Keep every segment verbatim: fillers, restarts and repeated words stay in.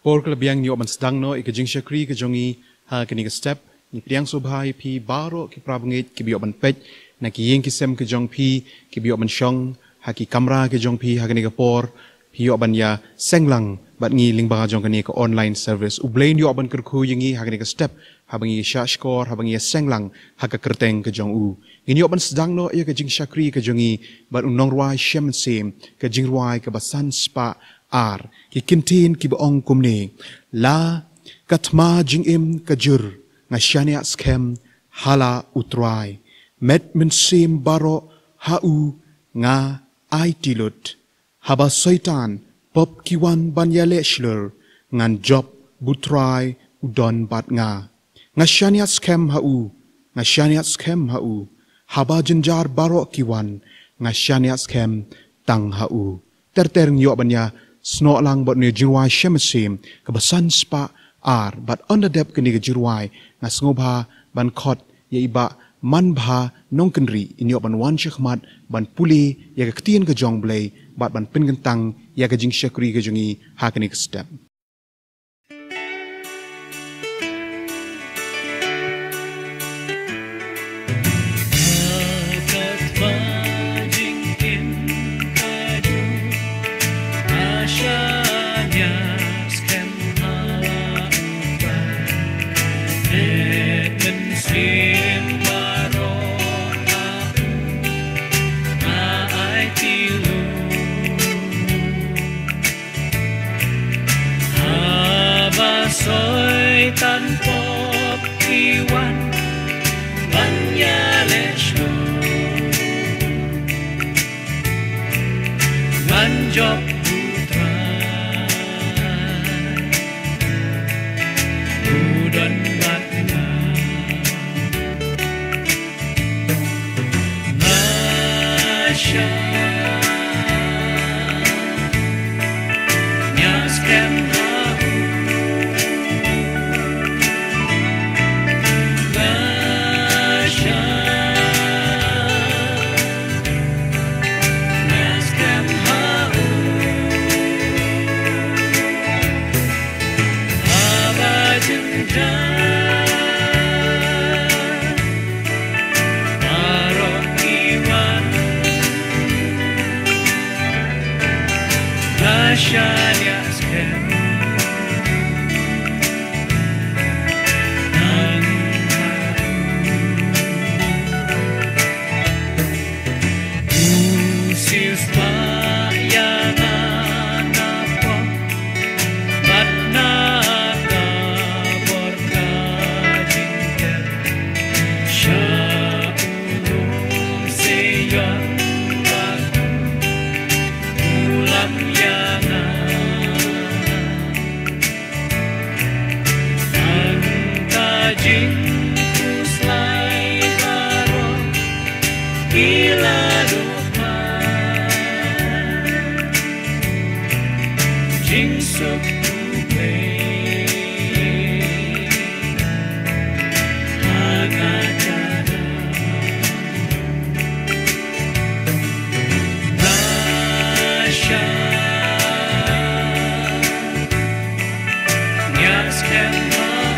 Por ka la biang, ngi ïoh ban sdang noh ïa ka jingshakri ka jong ngi ha kane ka step. Ngi pdiang sngewbha ïa phi baroh ki parabangeit kiba ïoh ban peit na ki ïing ki sem ka jong phi, kiba ïoh ban shong ha ki kamra ka jong phi ha kane ka por. Phi ïoh ban ïa seng lang bad ngi lyngba jong kane ka online service. U Blei un ïoh ban kyrkhu ïa ngi ha kane ka step, haba ngi ïa shah shkor, haba ngi ïa seng lang ha ka kyrteng ka jong u. Ngin ïoh ban sdang noh ïa ka jingshakri ka jong ngi bad u nongrwai Shem Mynsiem, ka jingrwai kaba san spah ar. Ki kyntien kiba ong kumne: La ka thma jingim ka jur, nga shaniah skhem ha la U Trai. Met mynsiem baroh ha u nga aiti lut. Haba Soitan pop ki wan ban ïaleh shlur, ngan jop ba U Trai u don bad nga. Nga shaniah skhem ha u, nga shaniah skhem ha u. Haba jynjar baroh ki wan, nga shaniah skhem tang ha u. Ter ter ngi ïoh ban ïa snoh lang bad une u jingrwai Shem Mynsiem kaba san spah ar. Bad ynda dep kane ka jingrwai, nga sngewbha ban khot ïa i Bah Manbha Nongkynrih, in ïoh ban wan shakhmat ban pule ïa ka ktien ka jong U Blei bad ban pynkyntang ïa ka jingshakri ka jong ngi ha kane ka step. Haba Soitan pop ki wan ban ïaleh shlur, ngan jop U Trai u don bad nga. Nga shaniah skhem ha u. Nga shaniah skhem ha u. Haba jynjar baroh ki wan, nga shaniah skhem. U siew spah ïa nga na pop bad na ka bor ka jingker. Sha u lum Sion ba kum u lam ïa nga. Tang ka jingkhuslai baroh ki la duh ha jingsuk U Blei ha kata. Nga shaniah skhem ha u.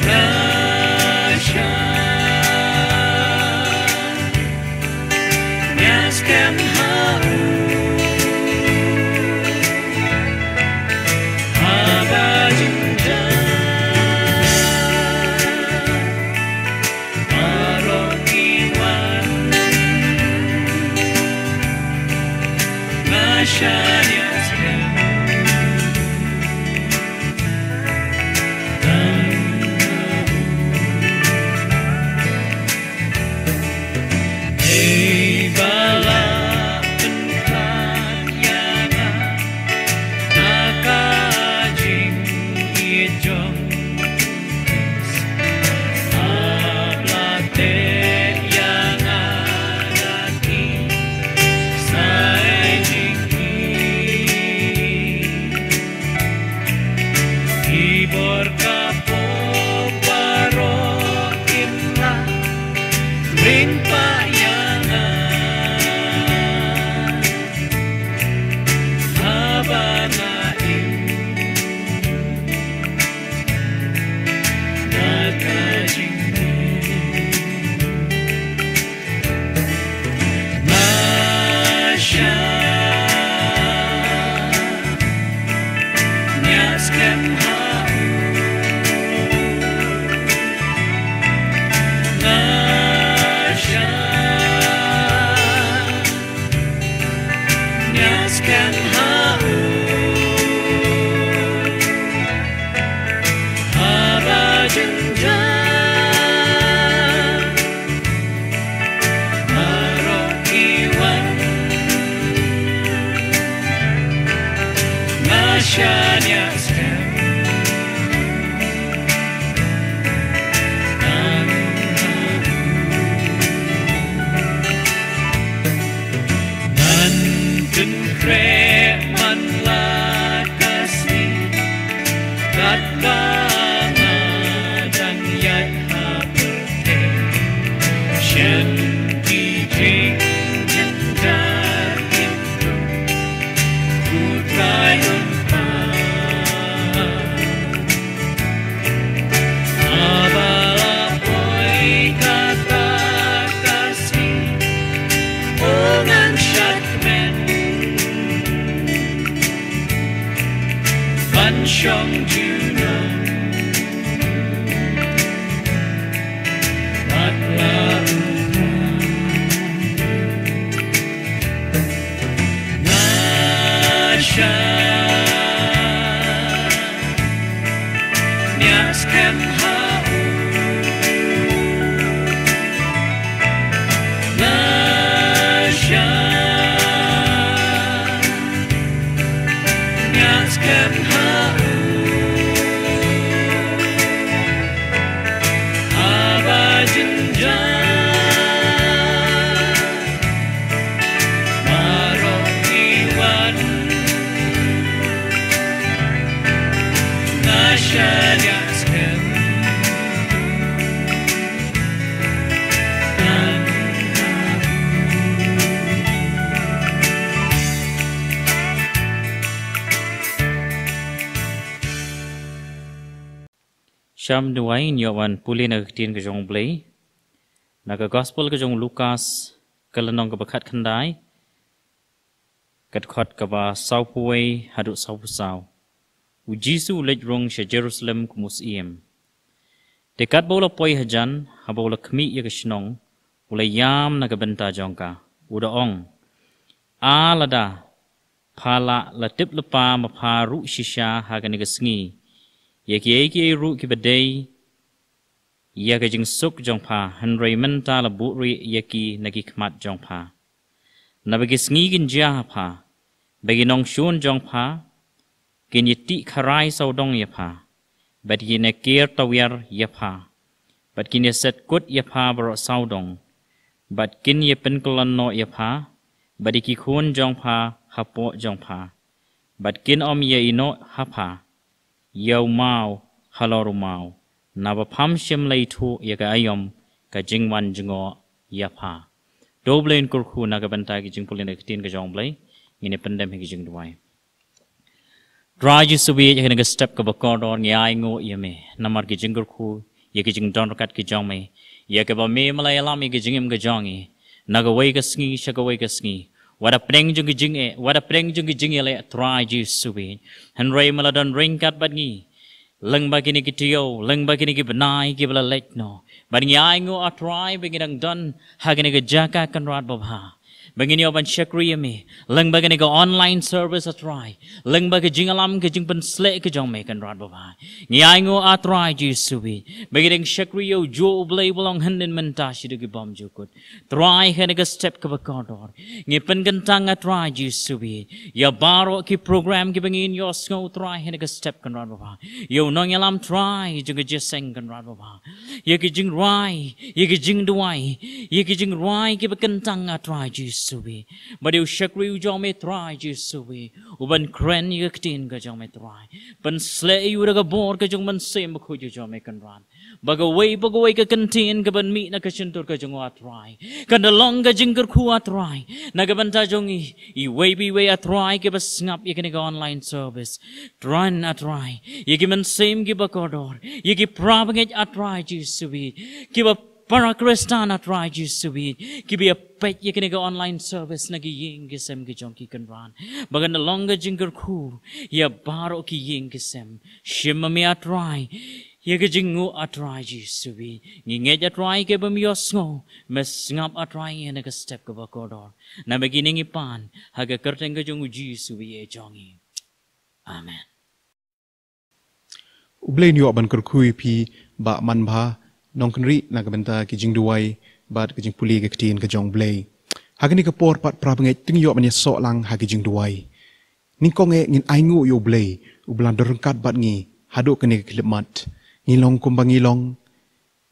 Nga shaniah skhem ha u. Haba jynjar baroh ki wan, nga shaniah skhem. Hei ba la pynkhlad ïa nga na ka jingïeit jong u Khrist, hap la teh ïa nga da ki sai jingïeit. Ki bor ka pop baroh kin la ring pah ïa nga. Nga shah nias kem ha u, haba jynjar baroh ki wan. Nga shah nias kem. Ngan pynkhreh man la ka sngi, katba nga dang ïaid ha pyrthei. Shen ki jingjynjar ki briew, U Trai un pan. Haba la poi kata ka sngi, oh ngan shad kmen ban shong junom bad la u Trai. Nga shah nias kem ha u. Nga shah nias kem ha u. Haba jynjar baroh ki wan, nga shah nias kem. Sham duwai, ngi ïoh wan pule na ka ktien ka jong U Blei na ka Gospel ka jong u Lukas, ka lynnong kaba khatkhyndai, ka dkhot kaba sawphew wei haduh sawphew saw. U Jisu u leit rung sha Jerusalem kum u syiem. Te katba u la poi hajan, haba u la khmih ïa ka shnong, u la ïam na ka bynta jong ka, u da ong: A lada pha lah la tip lypa ma pha ruh shisha ha kane ka sngi ïa kiei kiei ruh kiba dei ïa ka jingsuk jong pha, hynrei mynta la buhrieh ïa ki na ki khmat jong pha. Naba ki sngi kin jia ha pha, ba ki nongshun jong pha kin ïatih kharai sawdong ïa pha, bad kin ïaker tawiar ïa pha, bad kin ïaset kut ïa pha baroh sawdong, bad kin ïapynkyllon noh ïa pha bad ïa ki khun jong pha hapoh jong pha, bad kin ym ïa ïehnoh ha pha ïa u maw halor u maw, naba pham shym la ithuh ïa ka aïom ka jingwan jngoh ïa pha. To U Blei un kyrkhu na ka bynta ki jingpule na ka ktien ka jong U Blei. Ngin ïa pyndem ha ki jingduwai. Trai Jisu bad ïa kane ka step kaba kordor ngi ainguh ïa me namar ki jingkyrkhu, ïa ki jingdon ryngkat ki jong me, ïa kaba me me la ïalam ïa ki jingim ka jong ngi na kawei ka sngi sha kawei ka sngi. Wat da pdeng jong ki jingeh, wat da pdeng jong ki jingïaleh, Trai Jisu bad, hynrei me la don ryngkat bad ngi lyngba kine ki taïew, lyngba kine ki bnai kiba la leit noh. Bad ngi ainguh, A Trai, ba ngi dang don ha kane ka jaka, Kynrad babha, ba ngin ïoh ban shakri ïa me lyngba kane ka online service, A Trai, lyngba ka jingïalam, ka jingpynsleh ka jong me, Kynrad babha. Ngi ainguh, A Trai Jisu bad, ba ngi dang shakri ïa u juh U Blei ba long hynnin mynta shaduh ki bymjukut. Trai, ha kane ka step kaba kordor ngi pynkyntang, A Trai Jisu bad, ïa baroh ki program kiba ngin ïohsngew, Trai, ha kane ka step, Kynrad babha. Ïa u nongïalam, Trai, jong ka jingïaseng, Kynrad babha. Ïa ki jingrwai, ïa ki jingduwai, ïa ki jingrwai kiba kyntang, A Trai Jisu bad, bad ïa u shakri u jong me, Trai Jisu bad, u ban kren ïa ka ktien ka jong me, Trai. Pynsleh ïa u da ka bor ka jong u Mynsiem Bakhuid u jong me, Kynrad, ba kawei pa kawei ka kyntien kaban mih na ka shyntur ka jong u, A Trai, kan da long ka jingkyrkhu, A Trai, na ka bynta jong i, iwei pa iwei, A Trai, kiba sngap ïa kane ka online service. Trai, A Trai, ïa ki mynsiem kiba kordor, ïa ki para bangeit, A Trai Jisu bad, kiba para Khristan, A Trai Jisu baieit, kiba ïa peit ïa kane ka online service na ki ïing ki sem ki jong ki, Kynrad, ba kan long ka jingkyrkhu ïa baroh ki ïing ki sem. Shim ma me, A Trai, ïa ka jingnguh, A Trai Jisu baieit. Ngi ngeit, A Trai, ïa kiba ym ïohsngew, me sngap, A Trai, ïa kane ka step kaba kordor. Namar kine ngi pan ha ka kyrteng ka jong U Jisu baieit jong ngi. Amen. U Blei un ïoh ban kyrkhu ïa phi, Bah Manbha Nongkynrih, na ka bynta ki jingduwai bad ka jingpule ka ktien ka jong U Blei. Ha kane ka por pat, para bangeit, to ngin ïoh ban ïasoh lang ha ki jingduwai. Nyngkong eh, ngin ainguh ïa U Blei uba la don ryngkat bad ngi haduh kane ka khyllipmat. Ngi long kumba ngi long,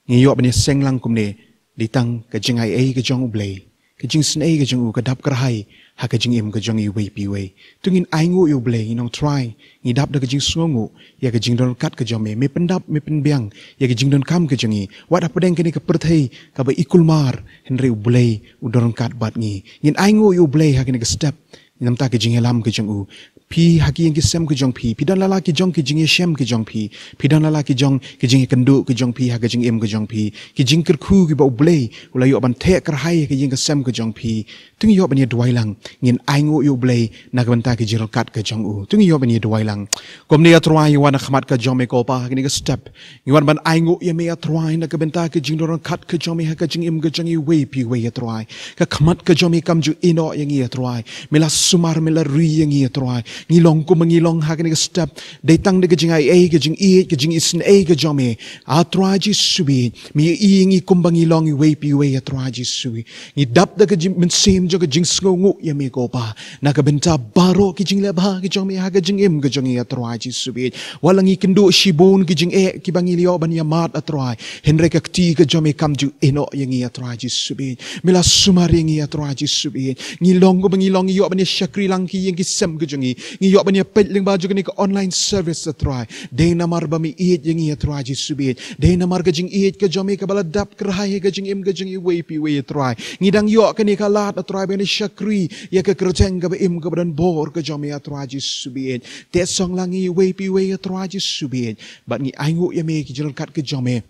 ngi ïoh ban ïaseng lang kumne, dei tang ka jingaiei ka jong U Blei, ka jingisynei ka jong U, ka dap kyrhai ha ka jingim ka jong ngi iwei pa iwei. To ngin ainguh ïa U Blei, ngin ong, Trai, ngi dap da ka jingsngewnguh ïa ka jingdon ryngkat ka jong me. Me pyndap, me pynbiang ïa ka jingdonkam ka jong ngi. Wat hapdeng kane ka pyrthei kaba i kulmar, hynrei U Blei u don ryngkat bad ngi. Ngin ainguh ïa U Blei ha kane ka step namar ka jingïalam ka jong U. Phi ha ki ïing ki sem ka jong phi, phi don la la ki jong ki jingïashem ka jong phi, phi don la la ki jong ki jingïakynduh ka jong phi ha ka jingim ka jong phi, ki jingkyrkhu kiba U Blei u la ïoh ban theh kyrhai ha ka ïing ka sem ka jong phi. To ngin ïoh ban ïaduwai lang, ngin ainguh ïa U Blei na ka bynta ki jingryngkat ka jong U. To ngin ïoh ban ïaduwai lang. Kumne, A Trai, ngi wan ha khmat ka jong me ko Pa ha kane ka step. Ngi wan ban ainguh ïa me, A Trai, na ka bynta ka jingdon ryngkat ka jong me ha ka jingim ka jong ngi iwei pa iwei, A Trai. Ka khmat ka jong me kam ju ïehnoh ïa ngi, A Trai. Me la sumar, me la ri ïa ngi, A Trai. Ngi long kumba ngi long ha kane ka step, dei tang da ka jingaiei, ka jingïeit, ka jingisynei ka jong me, A Trai Jisu baieit. Me ïohi ïa ngi kumba ngi long iwei pa iwei, A Trai Jisu baieit. Ngi dap da ka jing, mynsiem jong ka jingsngewnguh ïa me ko Pa, na ka bynta baroh ki jingleh bha ki jong me ha ka jingim ka jong ngi, A Trai Jisu baieit. Wat la ngi kynduh shibun ki jingeh kiba ngi la ïoh ban ïamad, A Trai, hynrei ka kti ka jong me kam ju ïehnoh ïa ngi, A Trai Jisu baieit. Me la sumar ïa ngi, A Trai Jisu baieit. Ngi long kumba ngi long, ngi ïoh ban ïashakri lang ki ïing ki sem ka jong ngi. Ngi ïoh ban ïapeit lyngba jong kane ka online service, A Trai. Dei namar ba me ïeit ïa ngi, A Trai Jisu baieit. Dei namar ka jingïeit ka jong me kaba la dap kyrhai ha ka jingim ka jong ngi iwei pa iwei, A Trai. Ngi dang ïoh kane ka lad, A Trai, ban ïashakri ïa ka kyrteng kaba im kaba don bor ka jong me, A Trai Jisu baieit. Te song lang ngi iwei pa iwei, A Trai Jisu baieit. Bad ngi ainguh ïa me ki jingryngkat ka jong me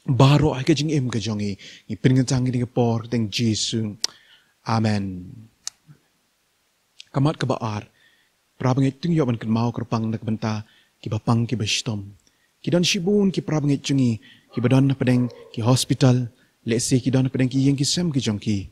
baroh ha ka jingim ka jong ngi. Ngi pynkyntang kane ka por ha ka kyrteng Jisu. Amen. Ka mat kaba ar, para bangeit, to ngin ïoh ban kynmaw kyrpang na ka bynta kiba pang kiba shitom. Ki don shibun ki para bangeit jong ngi kiba don hapdeng ki hospital, lehse ki don hapdeng ki ïing ki sem ki jong ki.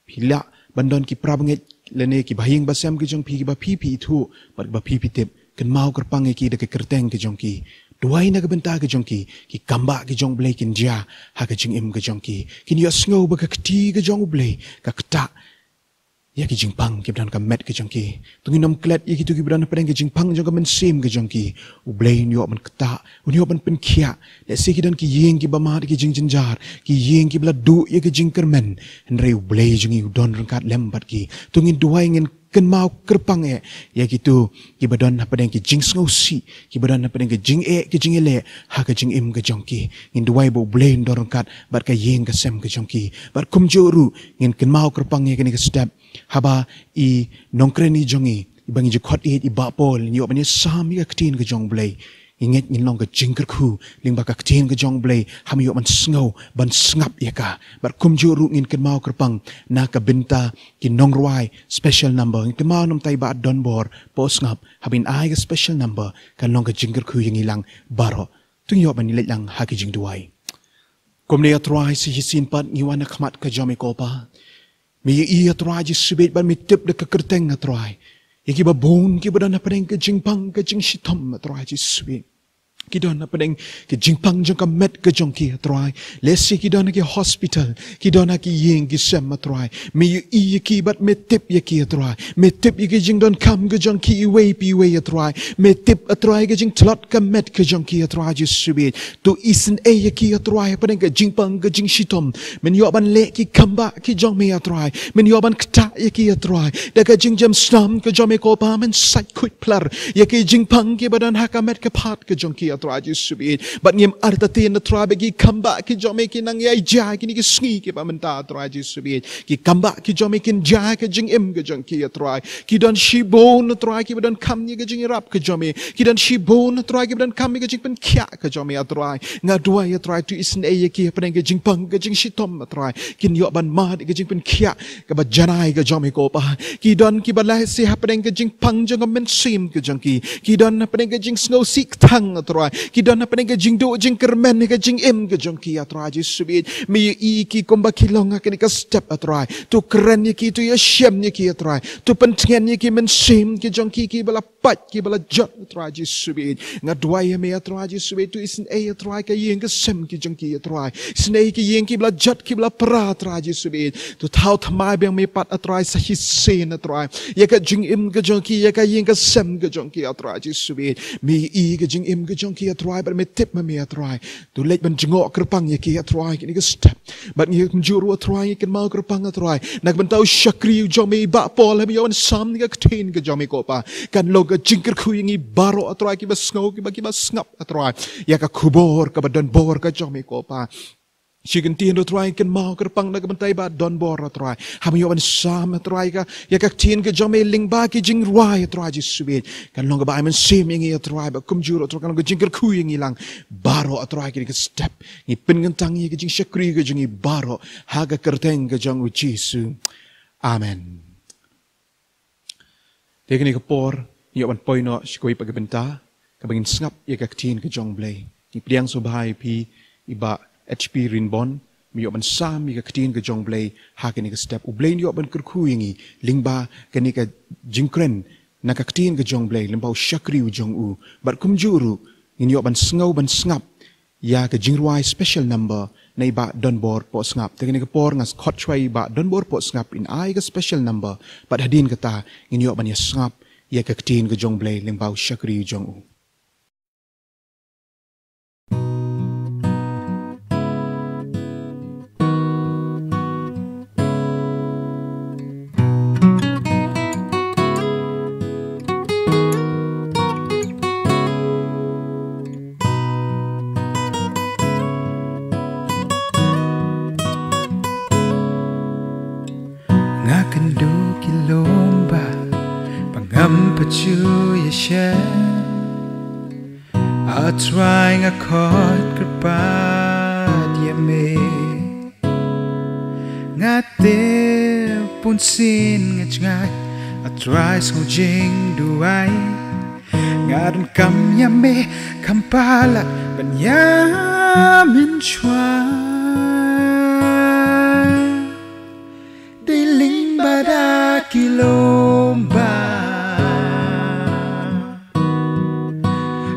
Phi lah ban don ki para bangeit lane ki bahaïing basem ki jong phi kiba phi phi ithuh bad kiba phi phi tip. Kynmaw kyrpang ïa ki da ka kyrteng ka jong ki. Duwai na ka bynta ka jong ki. Ki kambah ki jong U Blei kin jia ha ka jingim ka jong ki. Kin ïohsngew ba ka kti ka jong U Blei ka ktah ïa ki jingpang kiba don ha ka met ka jong ki. To ngin ym klet ïa kito kiba don hapdeng ki jingpang jong ka mynsiem ka jong ki. U Blei un ïoh ban ktah, un ïoh ban pynkhiah. Lehse ki don ki ïing kiba mad ïa ki jingjynjar, ki ïing kiba la duh ïa ki jingkyrmen, hynrei U Blei jong ngi u don ryngkat lem bad ki. To ngin duwai, ngin kynmaw kyrpang eh ïa kito kiba don hapdeng ki jingsngewsih, kiba don hapdeng ki jingeh ki jingïaleh ha ka jingim ka jong ki. Ngin duwai ba U Blei un don ryngkat bad ka ïing ka sem ka jong ki. Bad kumjuh ruh ngin kynmaw kyrpang ïa kane ka step, haba i nongkren i jong ngi, iba ngi ju khot ïeit, i Bah Paul, ngi ïoh ban ïasam ïa ka ktien ka jong U Blei. Ngi ngeit ngin long ka jingkyrkhu lyngba ka ktien ka jong U Blei, ha me ïoh ban sngew, ban sngap ïa ka. Bad kumjuh ruh ngin kynmaw kyrpang na ka bynta ki nongrwai, special number. Ngin kynmaw namar i Bah Donbor Pohsngap, haba in ai ka special number, kan long ka jingkyrkhu ïa ngi lang baroh. To ngin ïoh ban ïaleit lang ha ki jingduwai. Kumne, A Trai, sa shisien pat ngi wan ha khmat ka jong me ko Pa. Me ïohi, A Trai Jisu baieit, bad me tip da ka kyrteng, A Trai, ïa kiba bun kiba don hapdeng ka jingpang ka jingshitom, A Trai Jisu baieit. Ki don hapdeng ka jingpang jong ka met ka jong ki, A Trai. Lehse ki don ha ki hospital, ki don ha ki ïing ki sem, A Trai. Me ïohi ïa ki bad me tip ïa ki, A Trai. Me tip ïa ki jingdonkam ka jong ki iwei pa iwei, A Trai. Me tip, A Trai, ka jingtlot ka met ka jong ki, A Trai Jisu baieit. To isynei ïa ki, A Trai, hapdeng ka jingpang ka jingshitom. Men ïoh ban leh ki kambah ki jong me, A Trai. Men ïoh ban ktah ïa ki, A Trai, da ka jingjemsnam ka jong me ko Pa. Men sait khuid plar ïa ki jingpang kiba don ha ka met ka phad ka jong ki, A Trai Jisu baieit. Bad ngim artatien, Trai, ba ki kam ba ki jong me ki nang ïai jia kine ki sngi kiba mynta, Trai Jisu baieit. Ki kam ba ki jong me kin jia ka jingim ka jong ki, Trai. Ki don shibun, Trai, kiba donkam ïa ka jingïarap ka jong me. Ki don shibun, Trai, kiba donkam ïa ka jingpynkhiah ka jong me, Trai. Nga duwai, Trai, to isynei ïa ki hapdeng ka jingpang ka jingshitom, Trai. Kin ïoh ban mad ïa ka jingpynkhiah kaba janai ka jong me ko Pa. Ki don kiba lehse hapdeng ka jingpang jong ka mynsiem ka jong ki. Ki don hapdeng ka jingsngewsih tang, Trai. Ki don hapdeng ka jingduh jingkyrmen ka jingim ka jong ki, Trai Jisu baieit. Me ïohi ïa ki kumba ki long ha kane ka step, Trai. To kren ïa ki, to ïashem ïa ki, Trai. To pyntngen ïa ki mynsiem ki jong ki kiba la pait kiba la jot, Trai Jisu baieit. Nga duwai ïa me, Trai Jisu baieit, to isynei, Trai, ka ïing ka sem ki jong ki, Trai. Isynei ka ïing kiba la jot kiba la pra, Trai Jisu baieit. To thaw thymmai biang me pat, Trai, sa shisien, Trai. Ïa ka jingim ka jong ki, ïa ka ïing ka sem ka jong ki, Trai Jisu baieit. Me ïohi ka jingim ka jong ki, Trai, bad me tip ma me, Trai. To leit ban jngoh kyrpang ïa ki, Trai, kine ki step. Bad ngi kumjuh ruh, Trai, ngi kynmaw kyrpang, Trai, na ka bynta u shakri u jong me i Bah Paul, haba ïoh ban sam ïa ka ktien ka jong me ko Pa. Kan long ka jingkyrkhu ïa ngi baroh, Trai, kiba sngew, kiba, kiba sngap, Trai, ïa ka khubor kaba donbor ka jong me ko Pa. Shi kyntien ruh, Trai, ngi kynmaw kyrpang na ka bynta i Bah Donbor, Trai. Haba ïoh ban sam, Trai, ka, ïa ka ktien ka jong me lyngba ki jingrwai, Trai Jisu baieit. Kan long kaba ai mynsiem ïa ngi, Trai, bad kumjuh ruh, Trai, kan long ka jingkyrkhu ïa ngi lang baroh, Trai, kine ki step. Ngi pynkyntang ïa ka jingshakri ka jong ngi baroh ha ka kyrteng ka jong u Jisu. Amen. Te kane ka por ngi ïoh ban poi noh sha kawei pat ka bynta kaba ngin sngap ïa ka ktien ka jong u Blei. Ngi pdiang sngewbha ïa phi i Bah H P Rinbon, me ïoh ban sam ïa ka ktien ka jong u Blei ha kane ka step. U Blei un ïoh ban kyrkhu ïa ngi lyngba kane ka jingkren na ka ktien ka jong u Blei lyngba u shakri u jong u. Bad kumjuh ruh ngin ïoh ban sngew ban sngap ïa ka jingrwai special number na i Bah Donbor Pohsngap. Te kane ka por nga khot shuwa i Bah Donbor Pohsngap in ai ka special number, bad hadien kata ngin ïoh ban ïa sngap ïa ka ktien ka jong u Blei lyngba u shakri u jong u. Nga kynduh ki lum ba ngam pat shu ïashem. A Trai, nga khot kyrpad ïa me. Nga tip bunsien nga jngai, A Trai, sngew jingduwai. Nga donkam ïa me, kham palat ban ïa mynshuwa. Dei lyngba da ki lum ba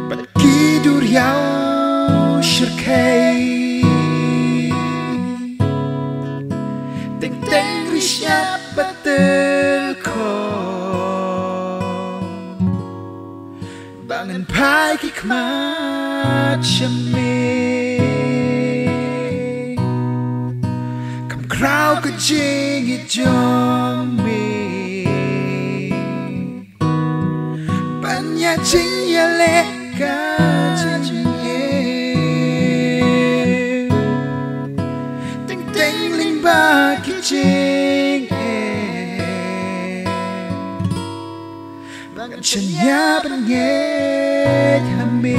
bad ki duriaw shyrkhei. Teng teng ri shyiap ba tyl khong. Ba ngan phai ki khmat sha me. Kham khraw ka jingïeit jong me. Ban ïa jingïaleh ka jingim. Teng teng lyngba ki jingeh. Ba ngan shaniah ban ngeit ha me.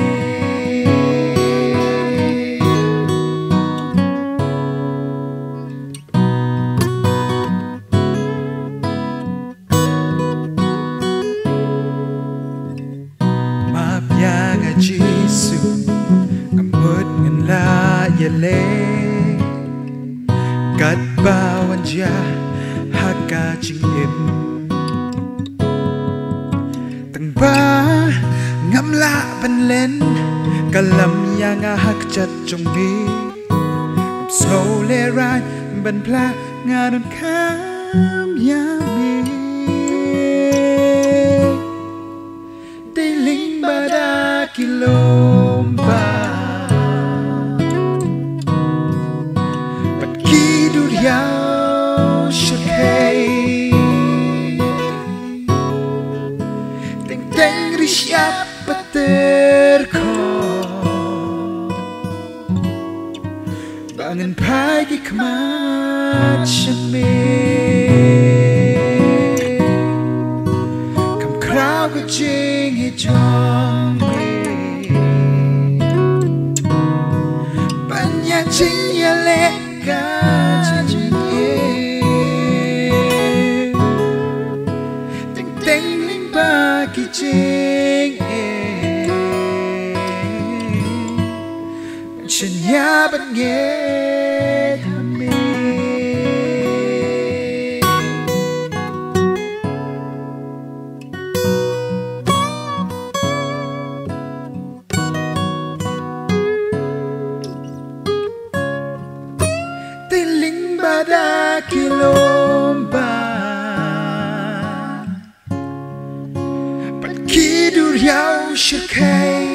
Map ïa nga Jisu, nga mut ngan la ïaleh. Katba wan jia ha ka jingim. Tang ba ngam lah ban len, ka lam ïa nga ha kjat jong me. Ngam sngew lehraiñ ban phla, nga donkam ïa me. Dei lyngba da ki lum ba bad ki duriaw shyrkhei. Teng teng ri shyiap ba tyl khong. Phai ki khmat sha me. Kam khraw ka jingïeit jong me. Ban ïa jingïaleh ka jingim. Teng teng lyngba ki jingim. Shen ïa ban ngeit ha me. Te lyngba da ki lum ba. Bad ki duriaw shyrkhei.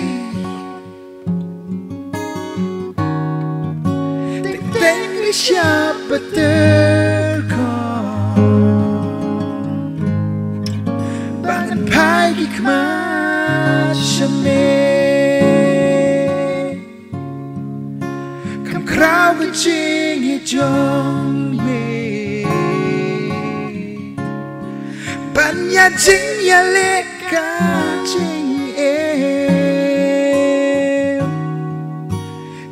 Teng teng ri shap ba tyrkhong. Ba ngan phai ki khmat sha me. Kam khraw ka jingïeit jong me. Ban ïa jingïaleh ka jingim.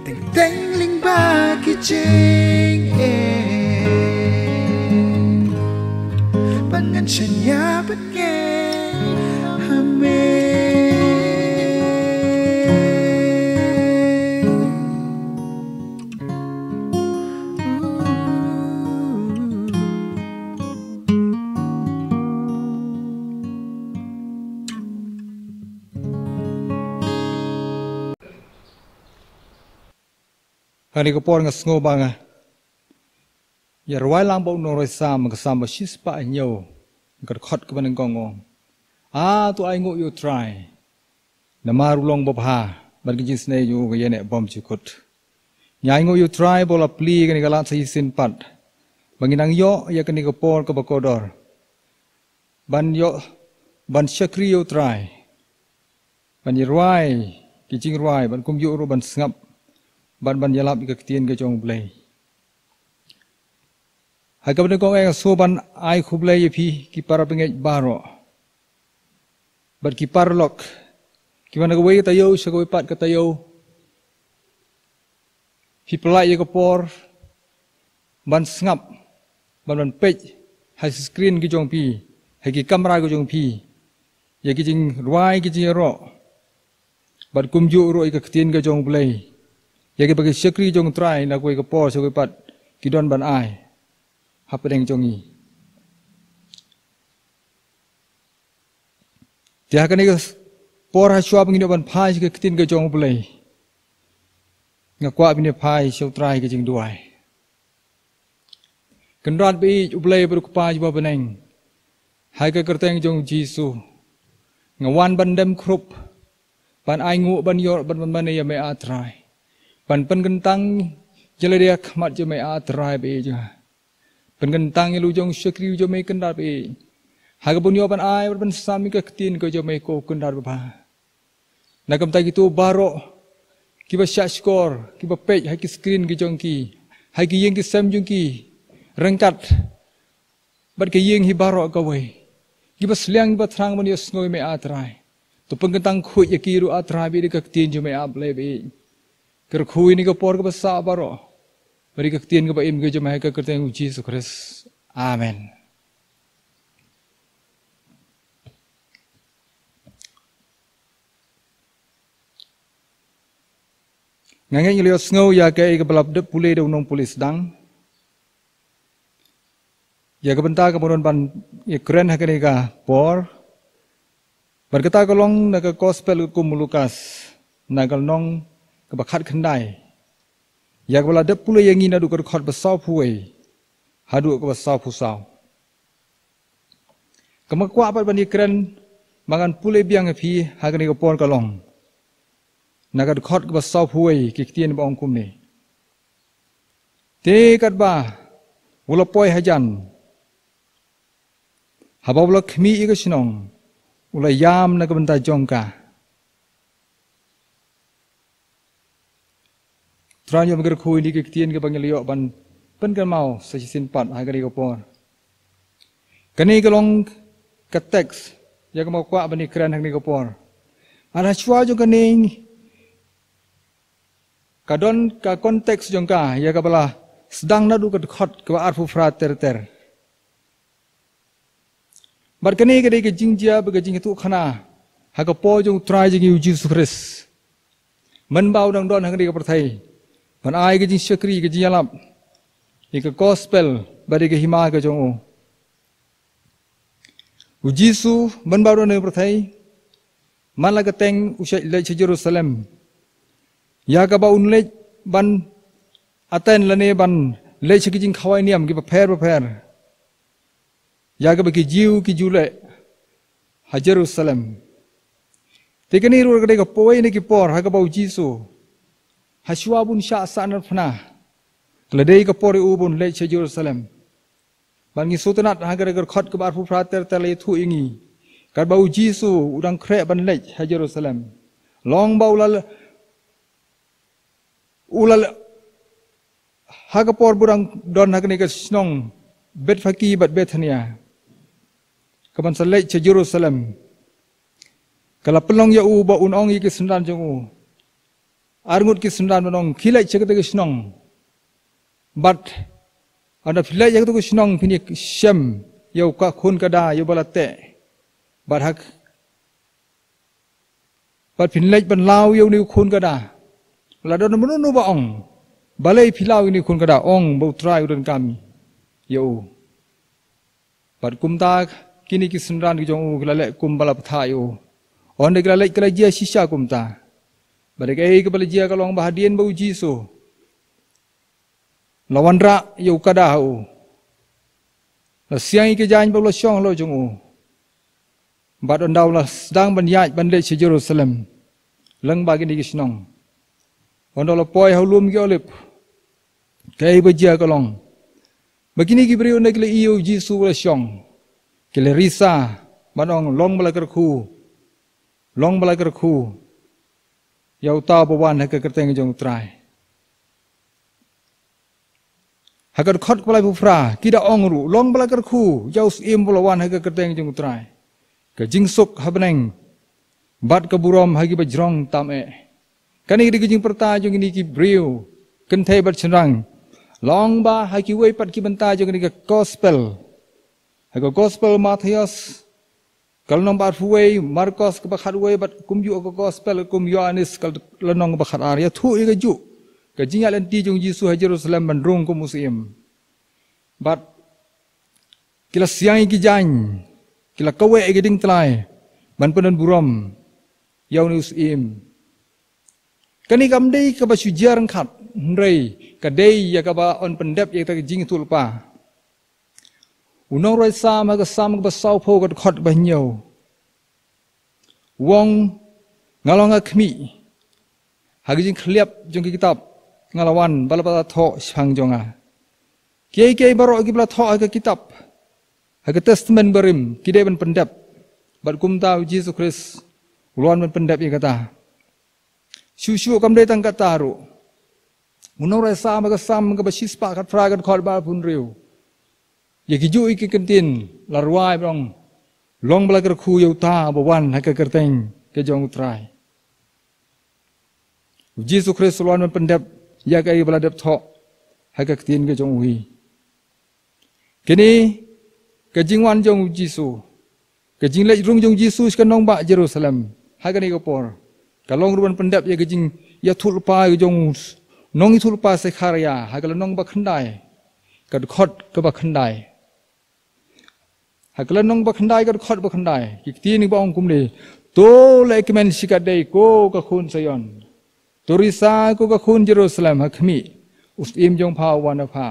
Teng teng lyngba ki jingim. Ban ngan shen ïa ban ngeit ha me. Ha kane ka por nga sngew ba nga ïa rwai lang bad u nongrwai Salm, ka Salm ba shispah hynñiew, ka dkhot kaba nyngkong ong: A, to ainguh ïa U Trai namar u long babha, bad ka jingsnei jong u ka ïaineh bymjukut. Ngi ainguh ïa U Trai ba u la plie kane ka lad sa shisien pat, ba ngin nang ïoh ïa kane ka por kaba kordor ban ïoh ban shakri ïa U Trai, ban ïa rwai ki jingrwai, ban kumjuh ruh ban sngap, ban ban ïalap ïa ka ktien ka jong U Blei. Ha kaba nyngkong nga sngew ban ai khublei ïa phi ki para bangeit baroh, bad ki paralok kiba na kawei ka taïew sha kawei pat ka taïew phi pynlait ïa ka por ban sngap, ban ban peit ha ki screen ki jong phi, ha ki kamra ki jong phi, ïa ki jingrwai ki jingïaroh, bad kumjuh ruh ïa ka ktien ka jong U Blei, ïa kiba ki shakri jong U Trai na kawei ka por sha kawei pat ki don ban ai hapdeng jong ngi. Te ha kane ka por, ha shuwa ba ngin ïoh ban phai sha ka ktien ka jong U Blei, nga kwah ba ngin ïa phai sha U Trai ka jingduwai. Kynrad ba ïeit, U Blei ba dei U Kpa jong ngi uba ha bneng, ha ka kyrteng jong U Jisu nga wan ban dem khrup, ban ainguh, ban ïoh, ban, ban mane ïa me, A Trai, ban pynkyntang jingïalade ha khmat jong me, A Trai ba ïeit jong nga. Pynkyntang ïa la u jong u shakri u jong me, Kynrad ba ïeit, ha kaba un ïoh ban ai bad ban sam ïa ka ktien ka jong me, ko Kynrad babha. Na ka bynta kito baroh kiba shahshkor, kiba peit ha ki screen ki jong ki, ha ki ïing ki sem jong ki, ryngkat bad ka ïing hi baroh kawei, kiba sliang kiba thrang ban ïohsngew ïa me, A Trai, to pynkyntang khuid ïa ki ruh, A Trai ba ïeit, da ka ktien jong me, A Blei ba ïeit. Kyrkhu ïa kane ka por kaba sah baroh bad ïa ka ktien kaba im ka jong me, ha ka kyrteng U Jisu Khrist. Amen. Nga ngeit ngi la ïohsngew ïa kaei kaba la dep pule da u nongpule sdang, ïa ka bynta kaba ngan ban ïakren ha kane ka por. Bad kata ka long na ka Gospel katkum u Lukas, na ka lynnong kaba khatkhyndai, ïa kaba la dep pule ïa ngi naduh ka dkhot ba sawphew wei haduh kaba sawphew saw. Kaba nga kwah pat ban ïakren, ba ngan pule biang ïa phi ha kane ka por, ka long na ka dkhot kaba sawphew wei, ki ktien ba ong kumne: Te katba u la poi hajan, haba u la khmih ïa ka shnong, u la ïam na ka bynta jong ka. Trai, ïoh ban kyrkhu ïa kine ki ktien kiba ngi la ïoh ban pynkynmaw sa shisien pat ha kane ka por. Kane ka long ka text ïa kaba nga kwah ban ïakren ha kane ka por. Hynrei shuwa jong kane ka don ka context jong ka ïa kaba la sdang naduh ka dkhot kaba arphew phra ter ter. Bad kane ka dei ka jingjia bad ka jingïathuhkhana ha ka por jong u Trai jong ngi u Jisu Khrist, mynba u dang don ha kane ka pyrthei, ban ai ka jingshakri, ka jingïalap ïa ka gospel bad ïa ka hima ka jong u. U Jisu mynba u don ha kane ka pyrthei, man la ka teng u shait leit sha Jerusalem, ïa kaba un leit ban attend lane ban leit sha ki jingkhawai niam kiba pher ba pher, ïa kaba ki Jiw ki ju leh ha Jerusalem. Te kane ruh ka dei ka poi na ki por ha kaba u Jisu, ha shuwa bun shah sahnarphna, ka la dei ka por ïa u bun leit sha Jerusalem. Bad ngi sngewtynnat ha ka dkhot kaba arphew phra ter ter la ïathuh ïa ngi katba u Jisu u dang khreh ban leit ha Jerusalem. Long ba u la, u la, ha ka por ba u dang don ha kane ka shnong Bethphagi bad Bethania, ka ban sa leit sha Jerusalem, ka la pynlong ïa u ba un ong ïa ki synran jong u, arngut ki synran, ban ong, phi leit sha kata ka shnong, bad haba phi leit sha kata ka shnong phin ïa shem ïa u ka khun kada ïa uba la teh, bad hak bad phin leit ban law ïa une u khun kada. La don mano mano ba ong, balei phi law ïa une u khun kada? Ong ba u Trai u donkam ïa u. Bad kumta kine ki synran ki jong u ki la leh kumba la bthah ïa u. Hynrei ki la leit ki la jia shisha kumta. Bad kaei kaba la jia ka long ba hadien ba u Jisu la wanrah ïa u kada ha u, la siang ïa ki jaiñ bad u la shong halor jong u. Bad ynda u la sdang ban ïaid ban leit sha Jerusalem lyngba kine ki shnong, ynda u la poi ha u lum ki Olib, kaei ba jia ka long ba kine ki briew, ynda ki la ïohi ïa u Jisu u la shong, ki la risa, ban ong, long ba la kyrkhu, long ba la kyrkhu ïa uta uba wan ha ka kyrteng jong u Trai. Ha ka dkhot kaba laiphew phra ki da ong ruh, long ba la kyrkhu ïa u Syiem ba la wan ha ka kyrteng jong u Trai. Ka jingsuk ha bneng bad ka burom ha kiba jrong tam eh. Kane ka dei ka jingpyrta jong kine ki briew kynthei bad shynrang. Long ba ha kiwei pat ki bynta jong kane ka gospel, ha ka gospel Mathaios ka lynnong ba arphew wei, Markos kaba khatwei, bad kumjuh ka gospel kum Ïoannis ka lynnong ba khatar, ïathuh ïa kajuh ka jingïaid lynti jong u Jisu ha Jerusalem ban rung kum u Syiem. Bad ki la siang ïa ki jaiñ, ki la kaweh ïa ki diengtlai ban pyndon burom ïa une u Syiem. Kane kam dei kaba shu jia ryngkat, hynrei ka dei ïa kaba yn pyndep ïa kata ka jingïathuhlypa. U nongrwai Salm ha ka Salm kaba sawphew, ka dkhot ba hynñiew, u ong, nga long ha khmih, ha ka jingkhylliap jong ka kitab nga la wan, ba la ba la thoh shaphang jong nga. Kiei kiei baroh kiba la thoh ha ka kitab, ha ka Testament Barim, ki dei ban pyndep. Bad kumta u Jisu Khrist u la wan ban pyndep ïa kata. Shuh shuh kam dei tang kata ruh. U nongrwai Salm ha ka Salm kaba shispah khatphra, ka dkhot ba arphew hynriew, ïa kijuh ïa ki ktien la rwai, ba ong, long ba la kyrkhu ïa uta uba wan ha ka kyrteng ka jong u Trai. U Jisu Khrist u la wan ban pyndep ïa kaei ba la dep thoh ha ka ktien ka jong u hi. Kine ka jingwan jong u Jisu, ka jingleit rung jong u Jisu sha ka nongbah Jerusalem ha kane ka por, ka long ruh ban pyndep ïa ka jingïathuhlypa ka jong u nongïathuhlypa Sekharia ha ka lynnong ba khyndai, ka dkhot kaba khyndai. Ha ka lynnong ba khyndai, ka dkhot ba khyndai, ki ktien kiba ong kumne: To leh kmen shikatdei, ko ka khun Zion. To risa, ko ka khun Jerusalem, ha khmih, u Syiem jong pha u wan ha pha.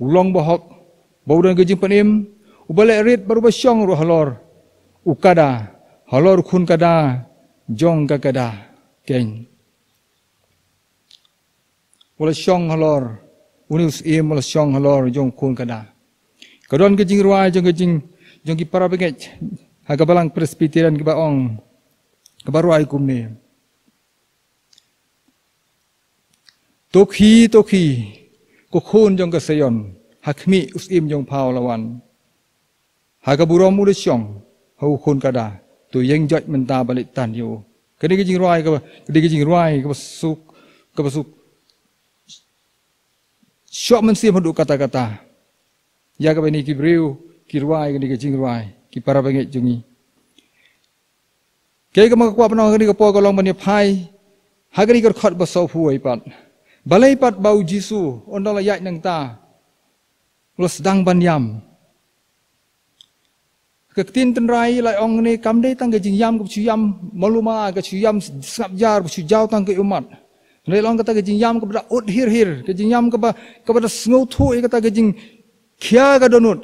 U long bahok, ba u don ka jingpynim, uba leh rit bad uba shong ruh halor u kada, halor u khun kada jong ka kada keiñ. U la shong halor, une u Syiem u la shong halor jong u khun kada. Ka don ka jingrwai jong ka jing, jong ki para bangeit ha ka balang Presbyterian kiba ong, kaba rwai kumne: To khie, to khie, ko khun jong ka Sion, ha khmih u Syiem jong pha u la wan. Ha ka burom u la shong, ha u khun ka da, to ïeng joit mynta ba leit tan ïa u. Kane ka jingrwai kaba, kane ka jingrwai kaba suk, kaba suk. Shok mynsiem haduh katta katta. Ïa kaba ine ki briew ki rwai kane ka jingrwai, ki para bangeit jong ngi. Kaei kaba nga kwah ban ong ha kane ka por ka long ban ïa phai ha kane ka dkhot ba sawphew wei pat. Balei pat ba u Jisu un da la ïaid nangta, u la sdang ban ïam? Ka ktien tynrai la ong ne kam dei tang ka jingïam kaba shu ïam malu mala, ka shu ïam sngap jar, ba shu jaw tang ka ummat. Ne la ong kata ka jingïam kaba da ut hir hir, ka jingïam kaba, kaba da sngewthuh ïa kata ka jingkhia ka dohnud.